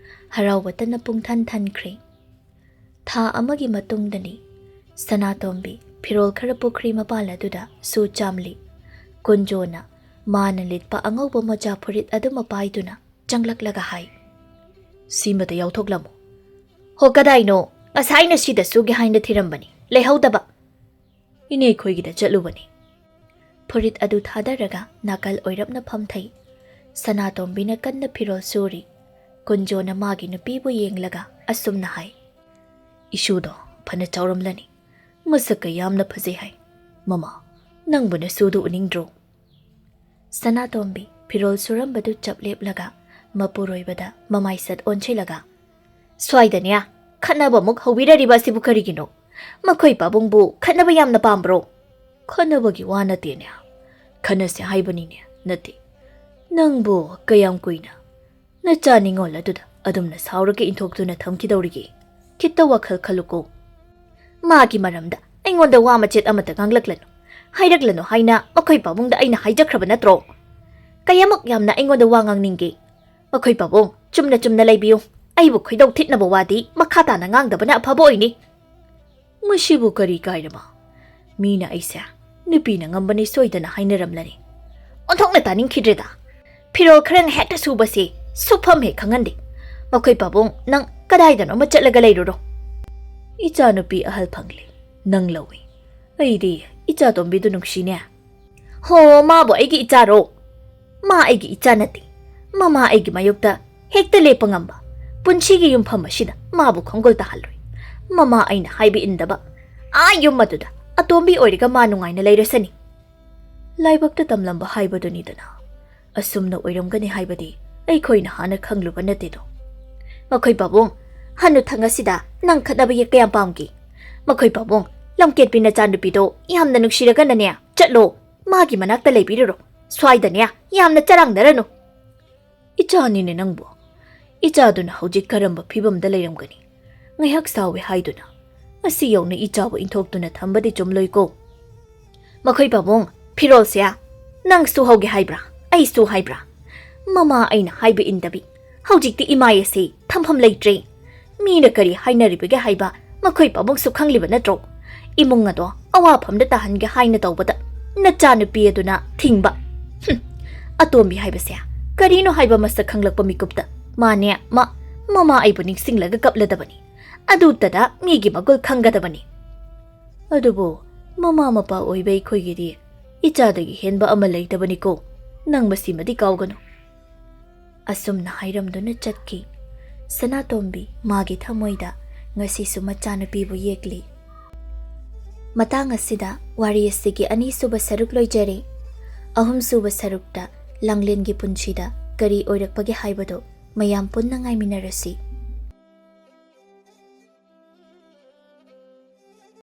ꯍꯔꯥꯎꯕꯇꯅ ꯄꯨꯡꯊꯟ ꯊꯟꯈ꯭ꯔꯦ꯫ ꯊꯥ ꯑꯃꯒꯤ ꯃꯇꯨꯡꯗꯅꯤ꯫ ꯁꯅꯥꯇꯣꯝꯕꯤ ꯐꯤꯔꯣꯜ ꯈꯔ ꯄꯨꯈ꯭ꯔꯤ ꯃꯄꯥꯜ ꯑꯗꯨꯗ ꯁꯨ ꯆꯥꯝꯂꯤ꯫ ꯀꯨꯟꯖꯣꯅ ꯃꯥꯅ ꯂꯤꯠꯄ ꯑꯉꯧꯕ ꯃꯣꯖꯥ ꯐꯨꯔꯤꯠ ꯑꯗꯨꯃ ꯄꯥꯏꯗꯨꯅ ꯆꯪꯂꯛꯂꯒ ꯍꯥꯏ, "ꯁꯤꯃꯇ ꯌꯥꯎꯊꯣꯛꯂꯝꯃꯨ꯫" "ꯍꯣ, ꯀꯗꯥꯏꯅꯣ? ꯉꯁꯥꯏꯅ ꯁꯤꯗ ꯁꯨꯒꯦ ꯍꯥꯏꯅ ꯊꯤꯔꯝꯕꯅꯤ, ꯂꯩꯍꯧꯗꯕ꯫" "ꯏꯅꯦ ꯈꯣꯏꯒꯤꯗ ꯆꯠꯂꯨꯕꯅꯤ꯫" ꯐꯨꯔꯤꯠ ꯑꯗꯨ ꯊꯥꯗꯔꯒ ꯅꯥꯀꯜ ꯑꯣꯏꯔꯞꯅ ꯐꯝꯊꯩ꯫ ꯁꯅꯥꯇꯣꯝꯕꯤꯅ ꯀꯟꯅ ꯐꯤꯔꯣꯜ ꯁꯨꯔꯤ꯫ ꯀꯨꯟꯖꯣꯅ ꯃꯥꯒꯤ ꯅꯨꯄꯤꯕꯨ ꯌꯦꯡꯂꯒ ꯑꯁꯨꯝꯅ ꯍꯥꯏ, "ꯏꯁꯨꯗꯣ ꯐꯅ ꯆꯥꯎꯔꯝꯂꯅꯤ꯫ ꯃꯁꯛꯀ ꯌꯥꯝꯅ ꯐꯖꯩ ꯍꯥꯏ꯫ ꯃꯃꯥ, ꯅꯪꯕꯨ ꯅꯁꯨꯗꯨ ꯎꯅꯤꯡꯗ꯭ꯔꯣ?" ꯁꯅꯥꯇꯣꯝꯕꯤ ꯐꯤꯔꯣꯜ ꯁꯨꯔꯝꯕꯗꯨ ꯆꯞ ꯂꯦꯞꯂꯒ ꯃꯄꯨꯔꯣꯏꯕꯗ ꯃꯃꯥꯏ ꯁꯠ ꯑꯣꯟꯁꯤꯜꯂꯒ, "ꯁ꯭ꯋꯥꯏꯗꯅꯦ ꯈꯠꯅꯕꯃꯨꯛ ꯍꯧꯕꯤꯔꯔꯤꯕ ꯑꯁꯤꯕꯨ ꯀꯔꯤꯒꯤꯅꯣ? ꯃꯈꯣꯏ ꯄꯥꯕꯨꯡꯕꯨ ꯈꯠꯅꯕ ꯌꯥꯝꯅ ꯄꯥꯝꯕ꯭ꯔꯣ?" "ꯈꯠꯅꯕꯒꯤ ꯋꯥ ꯅꯠꯇꯦꯅꯦ, ꯈꯠꯅꯁꯦ ꯍꯥꯏꯕꯅꯤꯅꯦ, ꯅꯠꯇꯦ꯫ ꯅꯪꯕꯨ ꯀꯌꯥꯝ ꯀꯨꯏꯅ ꯅꯆꯥ ꯅꯤꯡꯉꯣꯜ ꯑꯗꯨꯗ ꯑꯗꯨꯝꯅ ꯁꯥꯎꯔꯒ ꯏꯟꯊꯣꯛꯇꯨꯅ ꯊꯝꯈꯤꯗꯧꯔꯤꯒꯦ? ꯈꯤꯠꯇ ꯋꯥꯈꯜ ꯈꯜꯂꯨꯀꯣ꯫ ꯃꯥꯒꯤ ꯃꯔꯝꯗ ꯑꯩꯉꯣꯟꯗ ꯋꯥ ꯃꯆꯦꯠ ꯑꯃꯠꯇ ꯉꯥꯡꯂꯛꯂꯅꯨ꯫ ꯍꯥꯏꯔꯛꯂꯅꯨ ꯍꯥꯏꯅ ꯃꯈꯣꯏ ꯄꯥꯕꯨꯡꯗ ꯑꯩꯅ ꯍꯥꯏꯖꯈ꯭ꯔꯕ ꯅꯠꯇ꯭ꯔꯣ? ꯀꯌꯥꯃꯨꯛ ꯌꯥꯝꯅ ꯑꯩꯉꯣꯟꯗ ꯋꯥ ꯉꯥꯡꯅꯤꯡꯒꯦ? ꯃꯈꯣꯏ ꯄꯥꯕꯨꯡ, ꯆꯨꯝꯅ ꯆꯨꯝꯅ ꯂꯩꯕꯤꯌꯨ꯫ ꯑꯩꯕꯨ ꯈꯣꯏꯗꯧ ꯊꯤꯠꯅꯕ ꯋꯥꯗꯤ ꯃꯈꯥ ꯇꯥꯅ ꯉꯥꯡꯗꯕꯅ ꯑꯐꯕ ꯑꯣꯏꯅꯤ꯫ ꯃꯁꯤꯕꯨ ꯀꯔꯤ ꯀꯥꯏꯔꯕ? ꯃꯤꯅ ꯑꯩꯁꯦ ꯅꯨꯄꯤꯅ ꯉꯝꯕꯅꯤ ꯁꯣꯏꯗꯅ ꯍꯥꯏꯅꯔꯝꯂꯅꯤ꯫ ꯑꯣꯟꯊꯣꯛꯅ ꯇꯥꯅꯤꯡꯈꯤꯗ꯭ꯔꯦꯗ꯫ ꯐꯤꯔꯣꯜ ꯈꯔ ꯍꯦꯛꯇ ꯁꯨꯕꯁꯤ ꯁꯨꯐꯝ ꯍꯦꯛ ꯈꯪꯍꯟꯗꯦ꯫ ꯃꯈꯣꯏ ꯄꯥꯕꯨꯡ, ꯅꯪ ꯀꯗꯥꯏꯗꯅꯣꯃ ꯆꯠꯂꯒ ꯂꯩꯔꯨꯔꯣ꯫ ꯏꯆꯥꯅꯨꯄꯤ ꯑꯍꯜ ꯐꯪꯂꯦ, ꯅꯪ ꯂꯧꯏ꯫ ꯑꯩꯗꯤ ꯏꯆꯥ ꯇꯣꯝꯕꯤꯗꯨ ꯅꯨꯡꯁꯤꯅꯦ꯫ ꯍꯣ, ꯃꯥꯕꯨ ꯑꯩꯒꯤ ꯏꯆꯥꯔꯣ? ꯃꯥ ꯑꯩꯒꯤ ꯏꯆꯥ ꯅꯠꯇꯦ꯫ ꯃꯃꯥ ꯑꯩꯒꯤ ꯃꯥꯌꯣꯛꯇ ꯍꯦꯛꯇ ꯂꯦꯞꯄ ꯉꯝꯕ ꯄꯨꯟꯁꯤꯒꯤ ꯌꯨꯝꯐꯝ ꯑꯁꯤꯗ ꯃꯥꯕꯨ ꯈꯣꯡꯒꯨꯜ ꯇꯥꯍꯜꯂꯣꯏ꯫ ꯃꯃꯥ ꯑꯩꯅ ꯍꯥꯏꯕ ꯏꯟꯗꯕ꯫ ꯑꯥ ꯌꯨꯝ ꯑꯗꯨꯗ ꯑꯇꯣꯝꯕꯤ ꯑꯣꯏꯔꯒ ꯃꯥ ꯅꯨꯡꯉꯥꯏꯅ ꯂꯩꯔꯁꯅꯤ꯫ ꯂꯥꯏꯕꯛꯇ ꯇꯝꯂꯝꯕ ꯍꯥꯏꯕꯗꯨꯅꯤꯗꯅ꯫ ꯑꯁꯨꯝꯅ ꯑꯣꯏꯔꯝꯒꯅꯤ ꯍꯥꯏꯕꯗꯤ ꯑꯩꯈꯣꯏꯅ ꯍꯥꯟꯅ ꯈꯪꯂꯨꯕ ꯅꯠꯇꯦꯗꯣ꯫ ꯃꯈꯣꯏ ꯄꯥꯕꯨꯡ, ꯍꯟꯅꯨꯊꯪ ꯑꯁꯤꯗ ꯅꯪ ꯈꯠꯅꯕ ꯌꯦꯛꯄ ꯌꯥꯝ ꯄꯥꯝꯈꯤ꯫ ꯃꯈꯣꯏ ꯄꯥꯕꯨꯡ, ꯂꯝꯀꯦꯠꯄꯤ ꯅꯆꯥꯅꯨꯄꯤꯗꯣ ꯌꯥꯝꯅ ꯅꯨꯡꯁꯤꯔꯒꯅꯅꯦ, ꯆꯠꯂꯣ, ꯃꯥꯒꯤ ꯃꯅꯥꯛꯇ ꯂꯩꯕꯤꯔꯨꯔꯣ꯫ ꯁ꯭ꯋꯥꯏꯗꯅꯦ ꯌꯥꯝꯅ ꯆꯔꯥꯡꯅꯔꯅꯨ꯫ ꯏꯆꯥꯅꯤꯅꯦ ꯅꯪꯕꯨ꯫ ꯏꯆꯥꯗꯨꯅ ꯍꯧꯖꯤꯛ ꯀꯔꯝꯕ ꯐꯤꯕꯝꯗ ꯂꯩꯔꯝꯒꯅꯤ? ꯉꯥꯏꯍꯥꯛ ꯁꯥꯎꯏ ꯍꯥꯏꯗꯨꯅ ꯉꯁꯤ ꯌꯧꯅ ꯏꯆꯥꯕꯨ ꯏꯟꯊꯣꯛꯇꯨꯅ ꯊꯝꯕꯗꯤ ꯆꯨꯝꯂꯣꯏꯀꯣ꯫ ꯃꯈꯣꯏ ꯄꯥꯕꯨꯡ, ꯐꯤꯔꯣꯜꯁꯦ ꯅꯪ ꯁꯨꯍꯧꯒꯦ ꯍꯥꯏꯕ꯭ꯔꯥ, ꯑꯩ ꯁꯨ ꯍꯥꯏꯕ꯭ꯔꯥ? ꯃꯃꯥ ꯑꯩꯅ ꯍꯥꯏꯕ ꯏꯟꯗꯕꯤ꯫ ꯍꯧꯖꯤꯛꯇꯤ ꯏꯃꯥꯏ ꯑꯁꯤ ꯊꯝꯐꯝ ꯂꯩꯇ꯭ꯔꯦ꯫ ꯃꯤꯅ ꯀꯔꯤ ꯍꯥꯏꯅꯔꯤꯕꯒꯦ ꯍꯥꯏꯕ ꯃꯈꯣꯏ ꯄꯥꯕꯨꯡꯁꯨ ꯈꯪꯂꯤꯕ ꯅꯠꯇ꯭ꯔꯣ? ꯏꯃꯨꯡ ꯑꯗꯣ ꯑꯋꯥꯐꯝꯗ ꯇꯥꯍꯟꯒꯦ ꯍꯥꯏꯅ ꯇꯧꯕꯗ ꯅꯆꯥꯅꯨꯄꯤ ꯑꯗꯨꯅ ꯊꯤꯡꯕ꯫ ꯍꯨꯝ, ꯑꯇꯣꯝꯕꯤ ꯍꯥꯏꯕꯁꯦ ꯀꯔꯤꯅꯣ ꯍꯥꯏꯕ ꯃꯁꯛ ꯈꯪꯂꯛꯄ ꯃꯤꯀꯨꯞꯇ ꯃꯥꯅꯦ, ꯃꯥ, ꯃꯃꯥ ꯑꯩꯕꯨ ꯅꯤꯡꯁꯤꯡꯂꯒ ꯀꯞꯂꯗꯕꯅꯤ꯫ ꯑꯗꯨꯇꯗ ꯃꯤꯒꯤ ꯃꯒꯨꯜ ꯈꯪꯒꯗꯕꯅꯤ꯫ ꯑꯗꯨꯕꯨ ꯃꯃꯥ ꯃꯄꯥ ꯑꯣꯏꯕ ꯑꯩꯈꯣꯏꯒꯤꯗꯤ ꯏꯆꯥꯗꯒꯤ ꯍꯦꯟꯕ ꯑꯃ ꯂꯩꯇꯕꯅꯤꯀꯣ꯫ ꯅꯪ ꯃꯁꯤꯃꯗꯤ ꯀꯥꯎꯒꯅꯨ꯫ ꯑꯁꯨꯝꯅ ꯍꯥꯏꯔꯝꯗꯨꯅ ꯆꯠꯈꯤ꯫ ꯁꯅꯥꯇꯣꯝꯕꯤ ꯃꯥꯒꯤ ꯊꯃꯣꯏꯗ ꯉꯁꯤꯁꯨ ꯃꯆꯥꯅꯨꯄꯤꯕꯨ ꯌꯦꯛꯂꯤ꯫ ꯃꯇꯥꯡ ꯑꯁꯤꯗ ꯋꯥꯔꯤ ꯑꯁꯤꯒꯤ ꯑꯅꯤꯁꯨꯕ ꯁꯔꯨꯛ ꯂꯣꯏꯖꯔꯦ꯫ ꯑꯍꯨꯝꯁꯨꯕ ꯁꯔꯨꯛꯇ ꯂꯥꯡꯂꯦꯟꯒꯤ ꯄꯨꯟꯁꯤꯗ ꯀꯔꯤ ꯑꯣꯏꯔꯛꯄꯒꯦ ꯍꯥꯏꯕꯗꯨ ꯃꯌꯥꯝ ꯄꯨꯟꯅ ꯉꯥꯏꯃꯤꯟꯅꯔꯁꯤ꯫